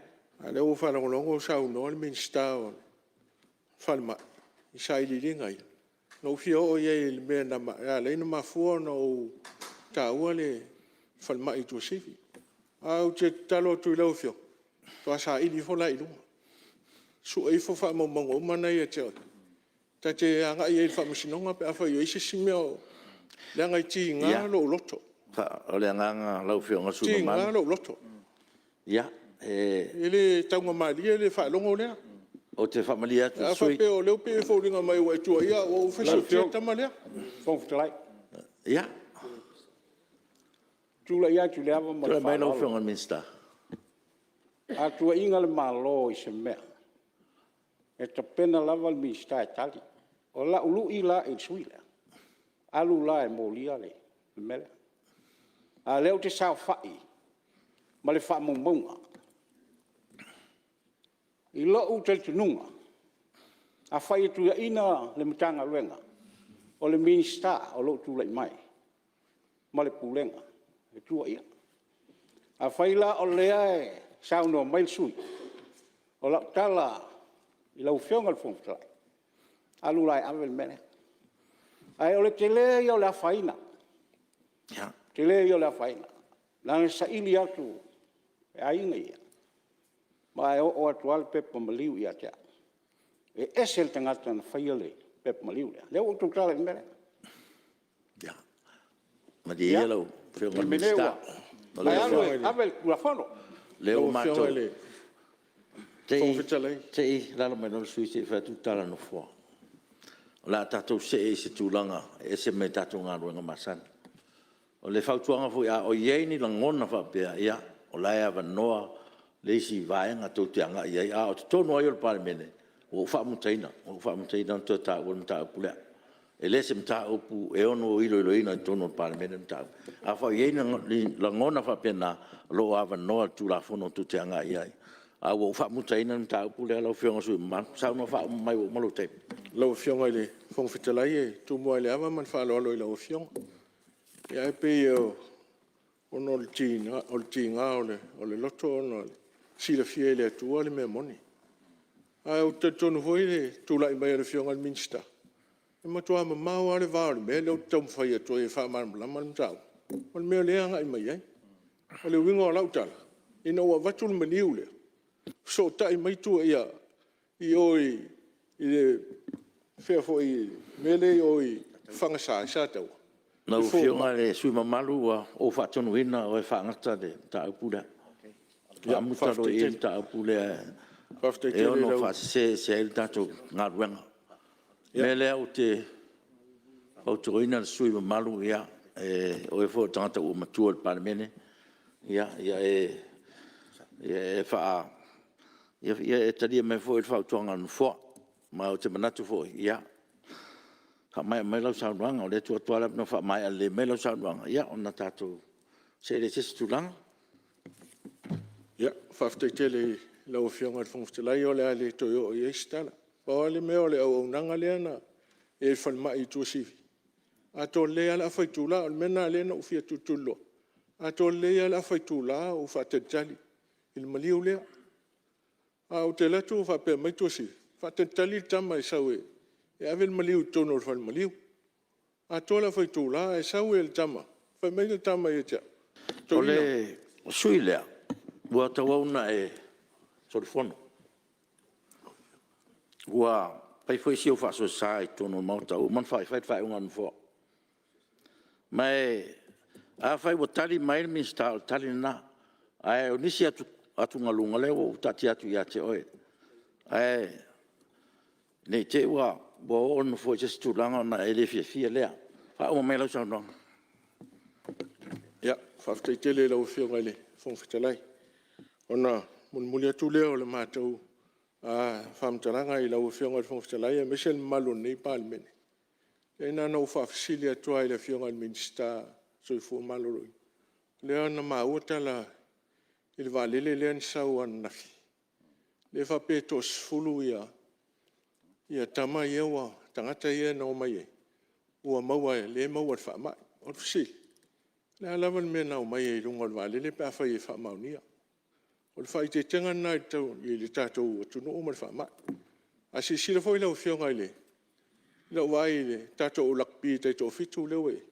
o lea ua ou faalogologo o saunoa le Minisita o le Falemai i sailiiliga ia. Na ou fia oo i ai i le mea na ala ai ona mafua ona ou taua le falemai i Tuasivi. Ae ou te tatalo atu i lau Afioga, matua saili ifo la i luga, sue ifo faamaumauga uma na e ia te oe, ta te agai ai i le faamasinoga pe afai o i ai se isi mea o… leaga e tiga lou loto, O le agaga lau Afioga i le e sui usufono mamalu, tiga lou loto. E le taugamalie le faalogo lea. Ou te faamalie atu i le A sui usufono… faapea o lea e pei e foliga mai ua e tuuaia au ua ou fai si tama lea. Lau Afioga i le Fofoga Fetalai, ou te tulai atu i le ava ma le Tulai mai lau faaaloalo. Afioga i le Minisita. A tuuaina le Malo i se mea, e tapena lava le Minisita e tali. O lau lui la i le sui usufono lea, alu la e molia le mea lea. A o lea ou te saofai ma le faamaumauga. I lou talitonuga, afai e tuuaina le Matagaluega, o le Minisita o lo o tulai mai ma le Pulega e tuuaia. Afai la o lea e saunoa mai le sui usufono, o lau tala i lau Afioga i le Fofoga Fetalai, alu la e ave le mea lea. Ae o le tele ia o le afaina, o le tele ia o le afaina, leaga e saili atu e aiga ia, ma e oo atu lava le pepa maliu ia te au, e ese le tagata na faia le pepa maliu lea. O lea ua ou tautala i le mea lea. Ia, malie ia lau Afioga i le Minisita. Ae alu e ave le Tulafono. Se i alaala mai loa le sui usufono se i fai atu le tala a le Nofoa. O le a tatou see i se tulaga e ese mai le tatou galuega masani. O le fautuaga foi, a o i ai ni lagona faapea, ia, o la e avanoa le isi vaega tou te agai i ai. A o totonu lava ia o le Palemene, ua ou faamutaina, ua ou faamutaina le toe taua o le mataupu lea. E le o se mataupu e ono iloiloina i totonu o le Palemene le mataupu. Afai o i ai ni lagona faapena, o lo o avanoa i le Tulafono tou te agai i ai. Ae ua ou faamutaina le mataupu lea lau Afioga i le sui usufono mamalu. Saunoa faauma mai ua uma lou taimi. Lau Afioga i le Fofoga Fetalai e tumu lava i le ava ma le faaaloalo i lau Afioga. Ae pei ona o le tiga o le loto ona e silafia e le Atua le mea moni. Ae ou te talitonu foi i le tulai mai o le Afioga i le Minisita, e matua mamao lava le va o le mea lea ou te taumafai atu ai e faamalamalama le mataupu ma le mea o lea e agai mai ai. O le uiga o lau tala, ina ua avatu le maliu lea, fesootai mai tua i o i le mea lea i o i Fagasa i Sataua… Lau Afioga i le sui usufono mamalu, ua ou faatonuina oe e faagata le mataupu lea. Faamuta loa i i le mataupu lea e ono faasese ese ai le tatou galuega. O le mea lea ou te fautuaina le sui usufono mamalu, o oe foi o le tagata ua matua i le Palemene, ia e talia mai foi le fautuaga a le Nofoa. Ma ou te manatu foi, ia faamaea mai lau saunoaga, o lea e tuu atu lava le avanoa e faamaea lelei mai lau saunoaga, ona tatou see lea i se isi tulaga. Faafetai tele i lau Afioga i le Fofoga Fetalai, o le a le toe oo i ai se tala. Pau lava le mea o le auaunaga lea na i ai i le falemai i Tuasivi, e atoa lelei lava le afa itula. O le mea lena lea na ou fia tulituliloa, atoa lelei lava le afa itula o ou faatalitali i le maliu lea. Ae ou te alu atu o faapea mai Tuasivi, faatalitali le tama e sau e ave le maliu i totonu o le falemaliu. Atoa le afa itula ae sau le tama, fai mai le tama ia te au, O le sui usufono lea, ua tauau ina e solifono. Ua fai foi si ou faasoesa i totonu o le Maota ua uma ona fai le faaiuga a le Nofoa. Ma afai ua tali mai le Minisita, o le tali lena. Ae o nisi atugaluga, o lea ua ou taatia atu ia te oe. Ae ne i te i ua oo le Nofoa i se isi tulaga ona e le fiafia lea. Faauma maia lau saunoaga. Faafetai tele i lau Afioga i le Fofoga Fetalai. Ona mulimuli atu lea o le matou faamatalaga i lau Afioga i le Fofoga Fetalai aemaise le mamalu o lenei Palemene, ia na ona ou faafesili atu lava i le Afioga i le Minisita o le Soifua Maloloina, lea na maua tala i le vaalele lea na sau ananafi, lea e faapea e toa-10 tagata ia na omai ai ua maua lea e maua i le faamai. O le fesili, o le a lava le mea na omai ai i luga o le vaalele pe afai e faamaonia? O le faaeteetega lena i le tatou atunuu ma le faamai. A silasila foi lau Afioga i lau vaai i le tatou au lakapi taitoafitu lea ua i ai, e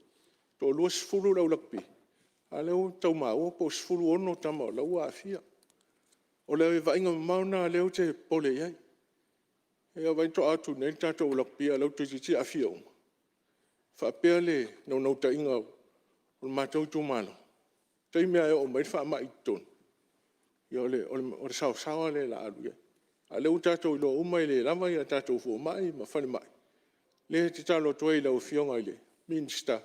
toa-20 le au lakapi, a o lea ua tau maua po o 16 tama o la e ua aafia. O le vaaiga mamao lena o lea ou te popole i ai. Ia vaai faatoa o atu nei le tatou au lakapi a o lea ua toeitiiti aafia uma. E faapea le naunautaiga o le matou itumalo, o le taimi lava e oo mai ai le faamai i totonu, o le saosaoa lea o le a alu i ai. A o lea ua tatou iloa uma e le lava a tatou fomai ma falemai. O lea e tatalo atu ai i lau Afioga i le Minisita,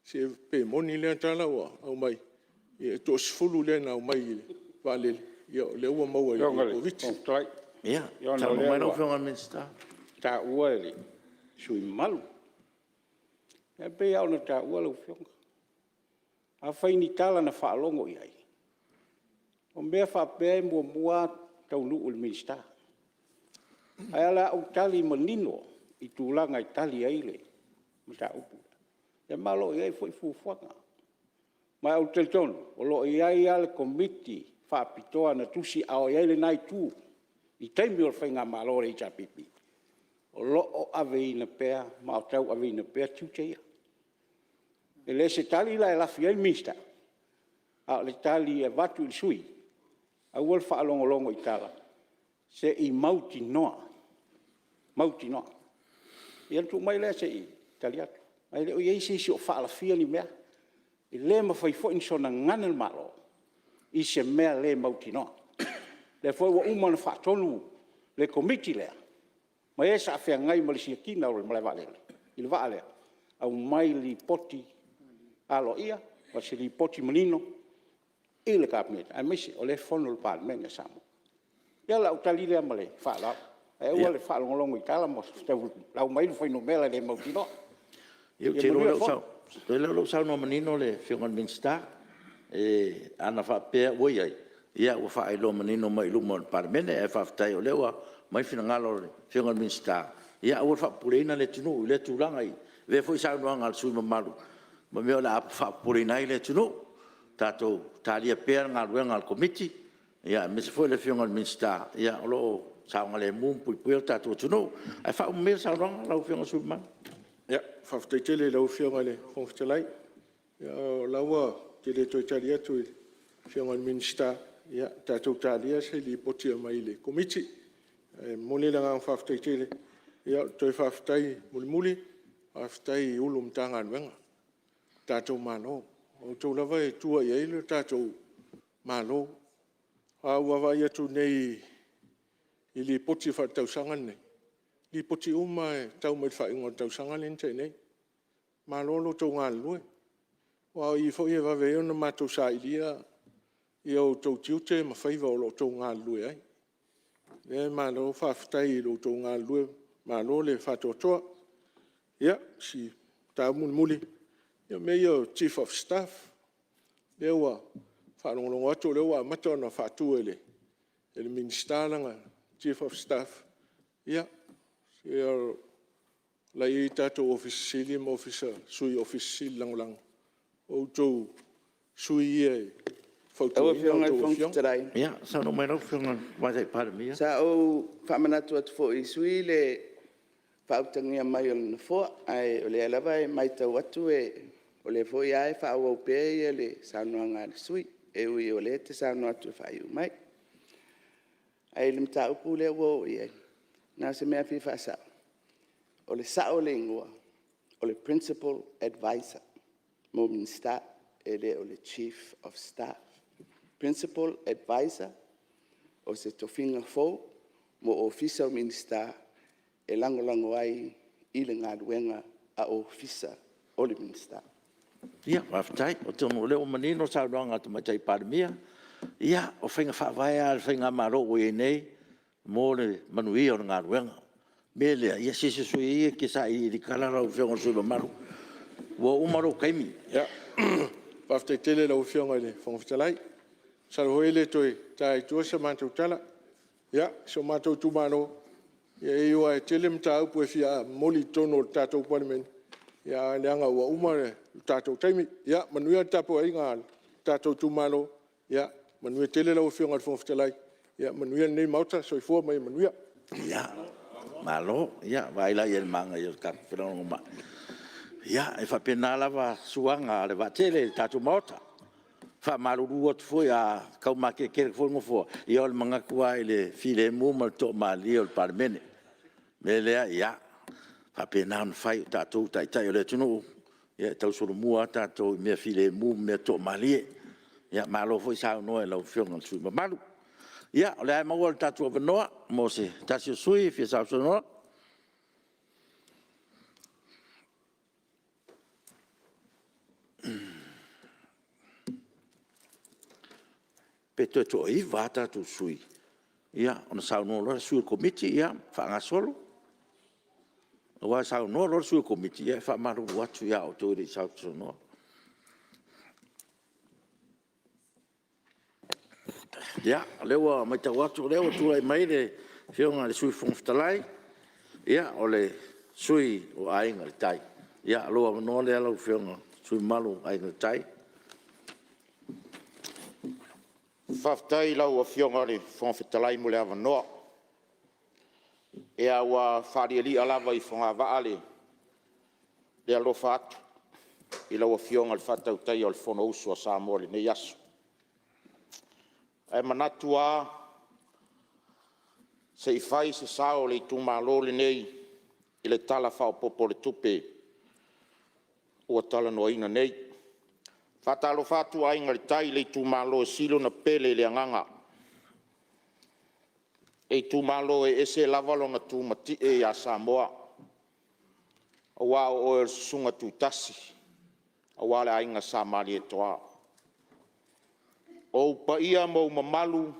se pe moni lea tala ua aumai, e toasefulu lea na aumai i le vaalele, o lea ua maua i le Koviti-19. Ia saunoa mai lau Afioga i le Minisita. Ona o lea ua taua e le sui usufono mamalu, e pei lava ona taua lau Afioga, afai ni tala na faalogo i ai, o mea faapea e muamua taunuu i le Minisita. Ae o le a ou tali manino i tulaga e tali ai le mataupu lea, ma o lo o i ai foi fuafuaga. Ma ou te talitonu o lo o i ai lava le Komiti Faapitoa na tusiaao i ai lena Itu i taimi o le faigamalo a le HRPP, o lo o aveina pea ma tauaveina pea tiute ia. E le o se tali la e lafi ai le Minisita, a o le tali e avatu i le sui usufono, aua le faalogologo i tala, se i mautinoa, mautinoa. Ia ona tuu mai lea se i tali atu. Ae le o i ai se isi o faalafia ni mea. E le mafai foi ona soona gagana le Malo i se mea le mautinoa. O lea foi ua uma ona faatonu le Komiti lea ma e sa feagai ma le siakiina o le malaevaalele i le vaa lea, aumai le lipoti aloaia ma se lipoti manino i le Kapeneta, aemaise o lea e fono le Palemene a Samoa. Ia o lau tali lea ma le faaaloalo, ae aua le faalogologo i tala ma lau mai le fuainumera le mautinoa. Ia Ou te iloa o lea ua saunoa manino le Afioga i le Minisita, ana faapea ua i ai, ia ua faailoa manino mai i luma o le Palemene. Ae faafetai o lea ua aumai le finagalo o le Afioga i le Minisita, ia aua le faapopoleina le atunuu i lea tulaga, i lea foi saunoaga a le sui usufono mamalu, ma mea o le a faapopoleina ai le atunuu. Tatou talia pea le galuega a le Komiti, aemaise foi le Afioga i le Minisita o lo o saogalemu ma puipuia le tatou atunuu. Ae faauma maia le saunoaga lau Afioga i le sui usufono mamalu. Faafetai tele i lau Afioga i le Fofoga Fetalai. O la ua ou te le toe tali atu i le Afioga i le Minisita, ia tatou talia se lipoti e aumai le Komiti. Ae momoli le agaga faafetai tele. O le toe faafetai mulimuli, faafetai i Ofisa Sili o Pulega o Matagaluega a le tatou Malo, o outou lava e tua i ai le tatou Malo. A ou vaavaai atu nei i Lipoti Faaletausaga nei, o Lipoti uma lava e tau mai i le faaiuga o le tausaga lea na tea nei. Malo lo outou galulue, aua o i foi e vave ai ona matou sailia outou tiute ma faiva o lo o outou galulue ai. O le mea lea malo faafetai i lo outou galulue, malo le faatoatoa. Ia, o si mataupu mulimuli, o mea ia o Chief of Staff, lea ua faalogologo atu o lea ua amata ona faatu e le Minisita lana Chief of Staff, ia, se o la e i ai tatou Ofisa Sili o Pulega ma Sui Ofisa Sili Lagolago, o outou sui ia e Lau fautuaina a Afioga i le outou Fofoga afioga. Fetalai, Ia, saunoa mai lau Afioga i le Tamaitai Palemia. Sa ou faamanatu atu foi i sui usufono le faautagia mai o le Nofoa, ae o lea lava e matau atu o lea foi lava e faaauau pea le saunoaga a le sui usufono, e ui o lea e te saunoa atu e faaiu mai. Ae i le mataupu lea ua oo i ai, na o se mea e fia faasao, o le sao o le igoa, o le Principal Advisor mo Minisita, e le o le Chief of Staff. Principal Advisor, o se tofiga fou mo Ofisa o Minisita e lagolago ai i le galuega a Ofisa o le Minisita. Faafetai. Atonu o lea ua manino le saunoaga a le Tamaitai Palemia. Ia, o faiga faavae lava a le faigamalo ua i ai nei mo le manuia o le galuega. O le mea lea, se soia ia e te sailiili tala lau Afioga i le sui usufono mamalu, ua uma lou taimi. Faafetai tele i lau Afioga i le Fofoga Fetalai, masalo foi e le toe ta i tua se matou tala. Ia, si o matou itumalo, e ui lava e tele mataupu e fia momoli i totonu o le tatou Palemene, ae leaga ua uma le tatou taimi. Ia manuia le tapuaiga a le tatou itumalo, manuia tele lau Afioga i le Fofoga Fetalai, manuia lenei Maota. Soifua ma ia manuia. Malo. Ia, vaai la i ai i le manaia o le tatou felagolagomai. Ia, e faapena lava suaga o le vaatele i le tatou Maota. E faamalulu atu foi a tau mateletele atu foi le Nofoa, ia o le manatu lava i le filemu ma le toamalie o le Palemene. O le mea lea, ia faapena ona fai o tatou o taitai o le atunuu, e tausolomua lava tatou i mea filemu ma mea toamalie. Malo foi saunoa i lau Afioga i le sui usufono mamalu. Ia, o lea lava e maua lo tatou avanoa mo se tasi o sui usufono e fia sausaunoa. Pe toe toa 9 lava a tatou sui usufono, ona saunoa loa lea o le sui o le Komiti faagasolo. Aua a saunoa loa le sui o le Komiti, ia e faamalulu atu ia outou e le i sausaunoa. Ia, o lea ua matau atu o lea ua tulai mai le Afioga i le Sui Fofoga Fetalai, o le sui usufono o Aiga i le Tai. Ia, o lou avanoa lea lau Afioga i le sui usufono mamalu o Aiga i le Tai. Faafetai i lau Afioga i le Fofoga Fetalai mo le avanoa. Ia, ua faalialia lava i fogavaa le alofa atu i lau Afioga i le faatautaia o le Fonousu a Samoa i lenei aso. Ae manatu lava se i fai se sao o le itumalo lenei i le Tala Faaopoopo o le Tupe ua talanoaina nei. E faatalofa atu Aiga i le Tai i le itumalo e sili ona pele i le agaga, le itumalo e ese lava lona tumatie ia Samoa, aua o oe o le Susuga Tutasi aua le Aiga Sa Malietoa. O ou paia ma ou mamalu,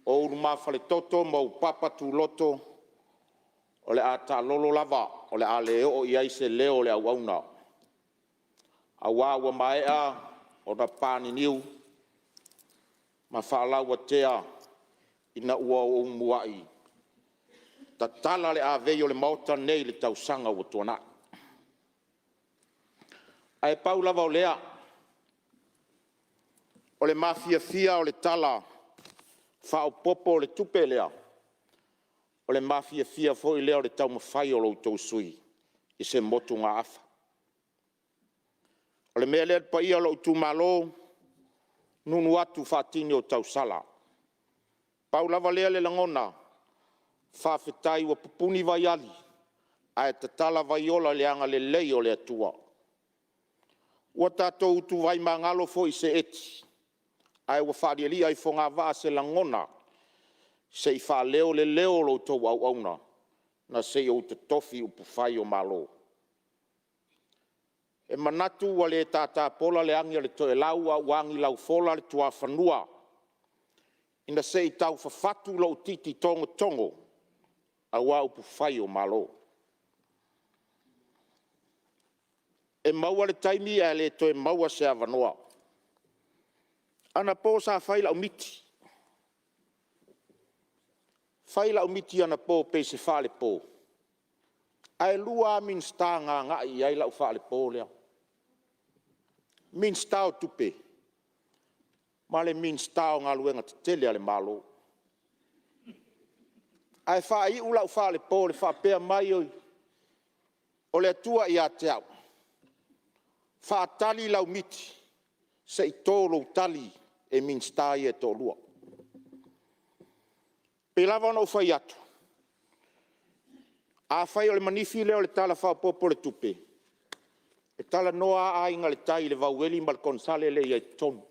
o ou lumafaletoto ma ou papa tuloto, o le a taalolo lava o le a le oo i ai se leo o le auauna, aua ua maea ona paniniu ma faalauatea ina ua ou muai tatala le avei o le Maota lenei i le tausaga ua tuanai. Ae pau lava o lea, o le mafiafia o le Tala Faaopoopo o le Tupe lea, o le mafiafia foi lea o le taumafai o lo outou sui usufono i se motugaafa. O le mea lea le paia o lou itumalo, nuunuu atu faatini o tausala. Pau lava lea o le lagona, faafetai ua pupuni vaiali ae tatala vaiola i le agalelei o le Atua. Ua tatou utuvai magalo foi i seeti ae ua faalialia i fogavaa se lagona se i faaleo le leo o lo outou auauna na se i ou totofi i upufai o Malo. E manatu ua le tatapola le agi a le toelau a ua agilaufola le tuafanua ina se i tau fafatu lou titi togotogo aua upufai o Malo. E maua le taimi ae le toe maua se avanoa. Anapo sa fai lau miti, fai lau miti anapo pei se faalepo, ae 2 lava Minisita na agai i ai lau faalepo lea, Minisita o Tupe ma le Minisita o Galuega Tetele a le Malo. Ae faaiu lau faalepo i le faapea mai o le Atua ia te au, faatali lau miti se i to lou tali e Minisita ia e toalua. E pei lava ona ou fai atu, afai o le manifi lea o le Tala Faaopoopo o le Tupe, e talanoa lava Aiga i le Tai i le vaueli ma le konesale lea e i ai i totonu. O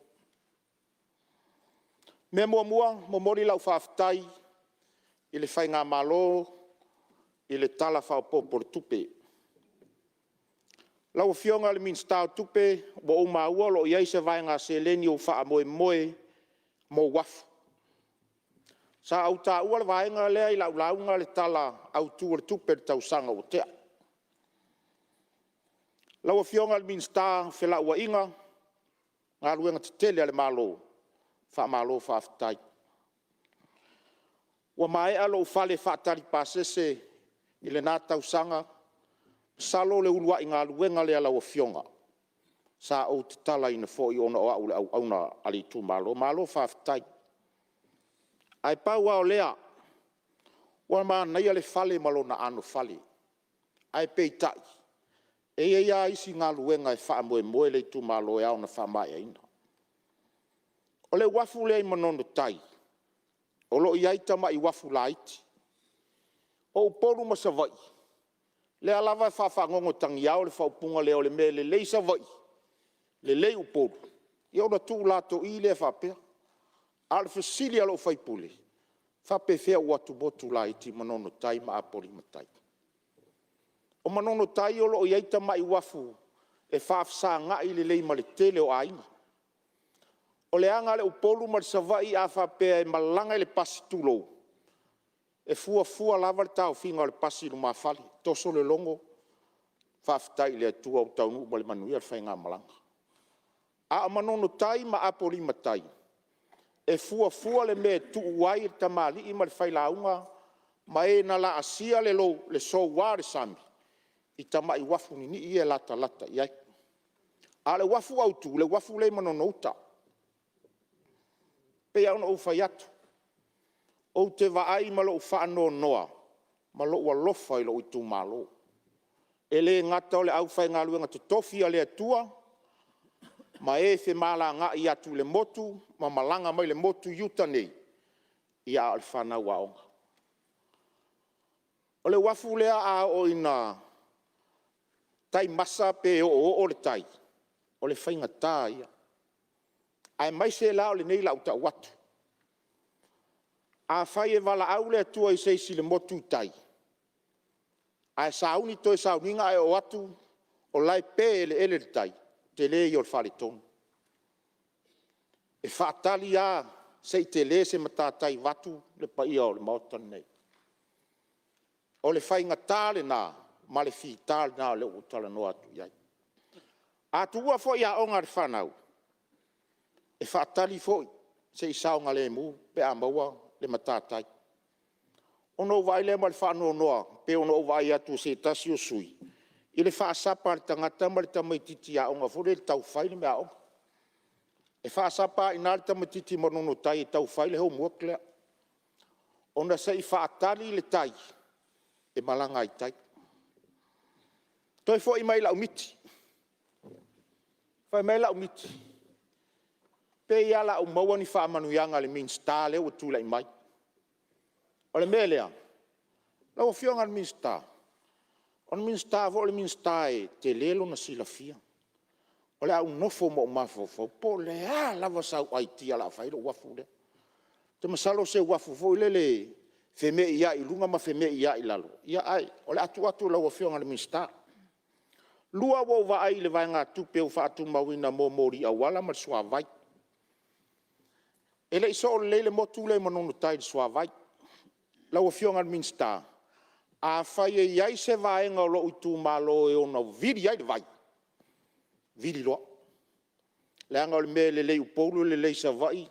le mea muamua, e momoli lau faafetai i le Faigamalo i le Tala Faaopoopo o le Tupe. Lau Afioga i le Minisita o Tupe, ua ou maua o lo o i ai se vaega seleni o faamoemoe mo uafu. Sa ou taua le vaega lea i lau lauga i le Tala Autu o le Tupe i le tausaga ua tea. Lau Afioga i le Minisita o Felauaiga, Galuega Tetele a le Malo, faamalo faafetai. Ua maea lou fale faatali pasese i lena tausaga, masalo o le uluai galuega lea a lau Afioga sa ou tatalaina foi ona o au o le auauna a le itumalo. Malo faafetai. Ae pau lava o lea, ua manaia le fale ma lona anofale, ae peitai, e i ai lava isi galuega e faamoemoe le itumalo e ao ona faamaeaina. O le uafu lea i Manono Tai, o lo o i ai tamai uafu laiti. O Upolu ma Savaii, o lea lava e faafagogo tagiao le faaupuga lea o le mea e lelei Savaii, lelei Upolu, ia ona tuulatoi lea faapea. A o le fesili a lou sui usufono, e faapefea ou atumotu laiti Manono Tai ma Apolima Tai? O Manono Tai o lo o i ai tamai uafu e faafesagai lelei ma le tele o aiga. O le aga a le Upolu ma le Savaii a faapea e malaga i le pasi tulou, e fuafua lava le taofiga o le pasi i lumafale, toso le logo faafetai i le Atua ua taunuu ma le manuia le faigamalaga. A o Manono Tai ma Apolima Tai, e fuafua le mea e tuu ai le tamalii ma le failauga ma e na laasia le soua o le sami i tamai uafu ninii ia e latalata i ai. A o le uafu autu, le uafu lea i Manono Uta. E pei lava ona ou fai atu, ou te vaai ma lou faanoanoa ma lou alofa i lou itumalo. E le gata o le aufaigaluega totofi a le Atua ma e femalagaai atu i le motu ma malaga mai le motu i uta nei, a o le fanau aoga. O le uafu lea a oo ina tai masa pe oooo le tai, o le faigata ia, aemaise la o lenei o le a ou tau atu. Afai e valaau le Atua i se isi i le motu i tai, ae sauni toe sauniga ae oo atu o la e pe eleele le tai, o le tele ia o le faaletonu. E faatali lava se i tele se matatai vaeatu le paia o le Maota lenei. O le faigata lena ma le fita lena lea ua ou talanoa atu i ai. A tuua foi aoga a le fanau, e faatali foi se i saogalemu pe a maua le matatai. Ona ou vaai lea ma le faanoanoa pei ona ou vaai atu i se tasi o sui usufono i le faasapa a le tagata ma le tamaitiiti aoga foi lea e tau fai le meaaoga. E faasapa lava i ina le tamaitiiti Manono Tai e tau fai le homework lea, ona se i faatali le tai e malaga ai i tai. Toe foi mai i lau miti. Fai mai lau miti, pei lava o le a ou maua ni faamanuiaga i le Minisita lea ua tulai mai. O le mea lea, lau Afioga i le Minisita, o le Minisita foi o le Minisita e tele lona silafia. O le a ou nofo ma ou mafaufau po o le a lava sau aitia o le a fai ai le uafu lea. Ou te masalo o se uafu foi lele e femeiai i luga ma femeiai i lalo, ae o le a tuu atu i lau Afioga i le Minisita. Lua, ua ou vaai i le vaegatupe ua faatumauina mo moli auala ma le suavai. E le i soo lelei le motu lea i Manono Tai i le suavai. Lau Afioga i le Minisita, afai e i ai se vaega o lou itumalo e ono vili ai le vai, vili loa. Leaga o le mea e lelei i Upolu e lelei i Savaii,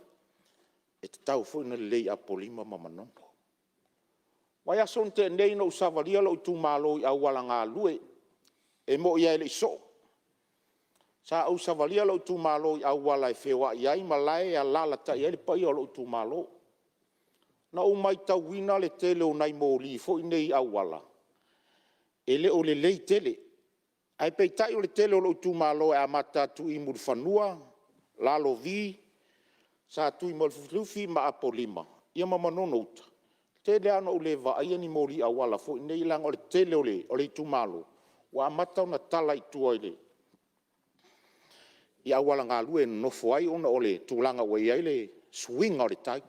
e tatau foi ona lelei i Apolima ma Manono. O le vaiaso na tea nei na ou savalia lou itumalo i auala galue. E moni lava e le i soo. Sa ou savalia lou itumalo i auala e feoai ai ma la e alaalatai ai le paia o lou itumalo. Na ou matauina le tele o nai moli foi nei auala, e le o lelei tele. Ae peitai o le tele o lou itumalo e amata atu i Mulifanua, Lalovi, Satuimalufilufi ma Apolima, ia ma Manono Uta, e tele lava ina ou le vaaia ni moli auala foi nei leaga o le tele o le itumalo, ua amata ona tala i tua i auala galue e nonofo ai ona o le tulaga ua i ai le suiga o le tau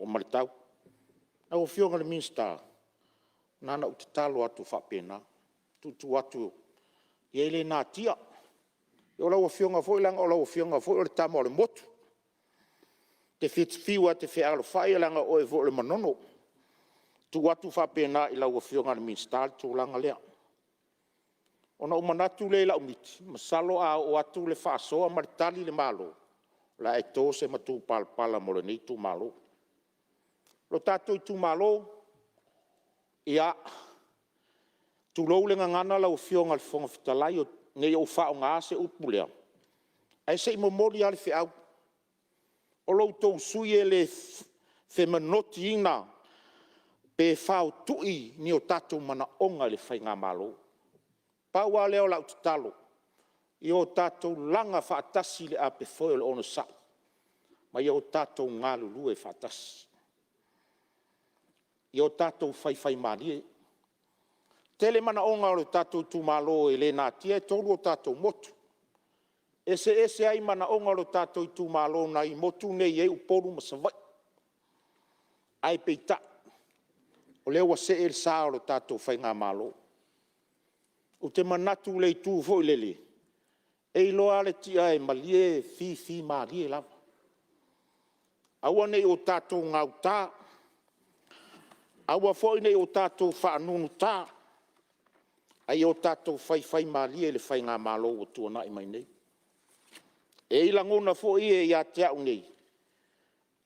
ma le tau. Lau Afioga i le Minisita, na ona ou tatalo atu faapena, tuutuu atu, ia e le natia. O lau Afioga foi leaga o lau Afioga foi o le tama o le motu. E te fiu lava e te fealofai leaga o oe foi o le Manono. E tuu atu faapena i lau Afioga i le Minisita le tulaga lea. Ona ou manatu lea i lau miti, masalo a oo atu le faasoa ma le tali le Malo, o le a e to se matupalapala mo lenei itumalo. Lo tatou itumalo, ia, tulou le gagana lau Afioga i le Fofoga Fetalai, ne i ou faaaogaina se upu lea, ae se i momoli lava le feau, o lo outou sui usufono e le femanotiina pe faotui ni o tatou manaoga i le faigamalo. Pau lava lea o lau tatalo, ia o tatou laga faatasi le apefoe o le onosai ma ia o tatou galulue faatasi. Ia o tatou faifaimalie. E tele manaoga o le tatou itumalo e le natia e 3 o tatou motu. E eseese ai manaoga o le tatou itumalo nai motu nei e i ai Upolu ma Savaii. Ae peitai, o lea ua see le sa o le tatou Faigamalo. Ou te manatu i le itu foi lele, e iloa lava le tia e malie e fifi malie lava. Aua ne i o tatou gauta, aua foi ne i o tatou faanunuta, a ia o tatou faifaimalie i le Faigamalo ua tuanai mai nei. E i ai lagona foi ia ia te au nei,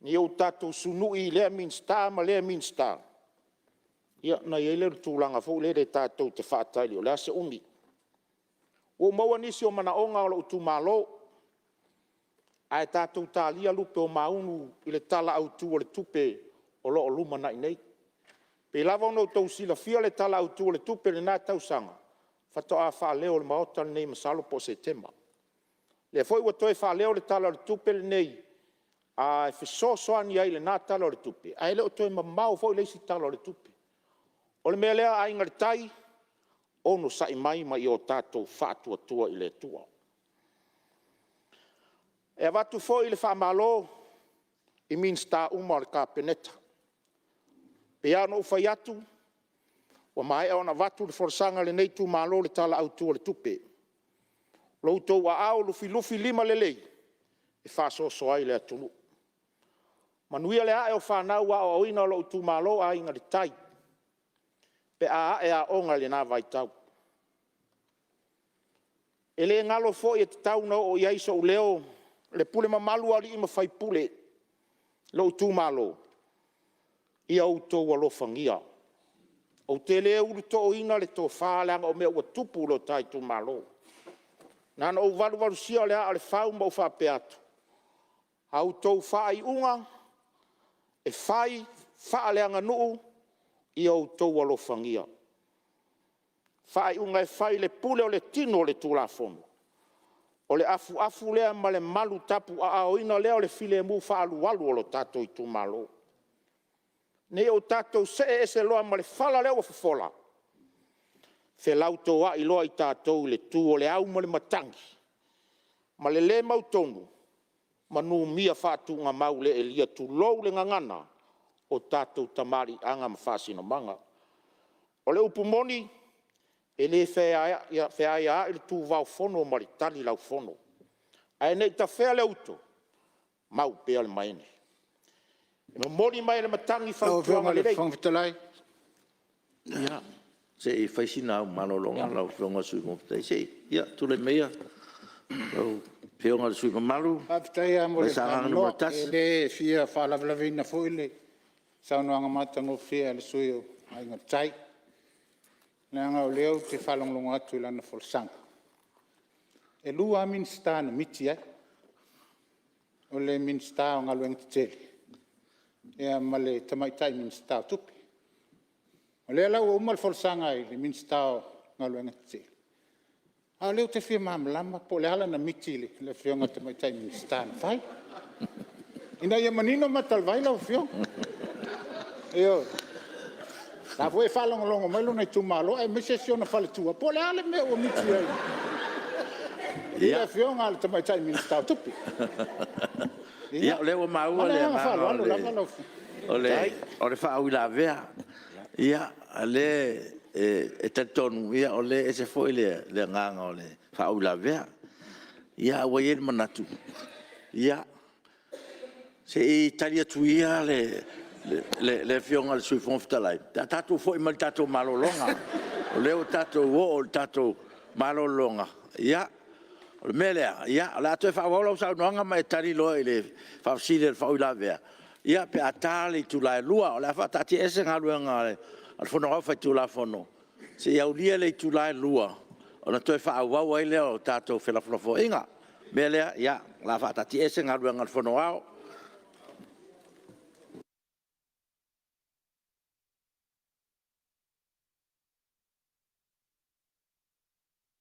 ne i o tatou sunui i lea Minisita ma lea Minisita, ona i ai lea o le tulaga foi lele tatou te faatali o le a se umi. Ua ou maua nisi o manaoga o lou itumalo, ae tatou talia lupe o maunu i le Tala Autu o le Tupe o lo o lumanai nei. E pei lava ona outou silafia le Tala Autu o le Tupe i lena tausaga, faatoa faaleo i le Maota lenei masalo po o Setema. O lea foi ua toe faaleo le Tala o le Tupe lenei e fesoasoani ai i lena Tala o le Tupe, ae le o toe mamao foi le isi Tala o le Tupe. O le mea lea Aiga i le Tai, onosai mai ma ia tatou faatuatua i le Atua. E avatu foi le faamalo i Minisita uma o le Kapeneta. E pei lava ona ou fai atu, ua maea ona avatu le folasaga a lenei itumalo i le Tala Autu o le Tupe. Lo outou aao lufilufilimalelei e faasoasoa ai le atunuu. Manuia le ae o fanau aoaoina a lou itumalo Aiga i le Tai, pe a ae aoga i lena vaitau. E le galo foi e tatau ona oo i ai sou leo le pule mamalu a alii ma faipule o lou itumalo, ia outou alofagia, ou te le ulutooina le tofa leaga o mea ua tupu i lo ta itumalo. Na ona ou valuvalusia o le aa o le fau ma ou faapea atu, a outou faaiuga e fai faaleaganuu, ia outou alofagia, faaiuga e fai i le pule o le tino o le Tulafono, o le afuafu lea ma le malu tapuaaoina lea o le filemu faaalualu o le tatou itumalo. Ne i o tatou see ese loa ma le fala lea ua fofola, felautoai loa tatou i le tu o le au ma le matagi ma le le mautonu ma numia faatuugamau le elia tulou le gagana, o tatou tamaliiaga ma faasinomaga. O le upu moni, e le feaiaai le tuvaofono ma le talilaufono, ae ne i tafea le uto, mau pea le maene. E momoli mai e le matagi fautuaga lelei. Lau Afioga i le Fofoga Fetalai… Ia, se i fai sina au malologa lau Afioga i le Sui Fofoga Fetalai. Ia, tulai maia lau Afioga i le sui usufono mamalu mai Sagaga 1. Faafetai lava mo le avanoa. E le fia faalavelaveina foi le saunoaga matagofie a le sui usufono o Aiga i le Tai, leaga o lea ou te faalogologo atu i lana folasaga, e 2 lava Minisita na miti i ai, o le Minisita o Galuega Tetele ma le Tamaitai Minisita o Tupe. O lea la ua uma le folasaga i le Minisita o Galuega Tetele, a o lea ou te fia malamalama po o le a lana miti i le Afioga i le Tamaitai Minisita na fai, ina ia manino mata o le vai lau Afioga. Ioe. O la e foi e faalogologo mai lona itumalo aemaise si ona faletua, po o le a le mea ua miti ai i le Afioga i le Tamaitai Minisita o Tupe. Ia, o lea ua maua Ma le le agaga faaaloalo agaga lava lau Afioga. o le faauilavea. Ia, o lea e talitonu o lea e ese foi le agaga o le faauilavea. Ae ua i ai le manatu, ia, se i tali atu ia le Afioga i le Sui Fofoga Fetalai pe a tatou foi mai i le tatou malologa. O lea ua tatou oo i le tatou malologa. Ia, o le mea lea, o le a toe faaauau lau saunoaga ma e tali loa i le faafesili a le faauilavea pe a ta le itula e 2:00. O le a faataatiaese Galuega a le Fono Aoao Faitulafono seia aulia le itula e 2:00 ona toe faaauau ai lea o tatou felafolafoaiga. O le mea lea, o le a faataatiaese Galuega a le Fono Aoao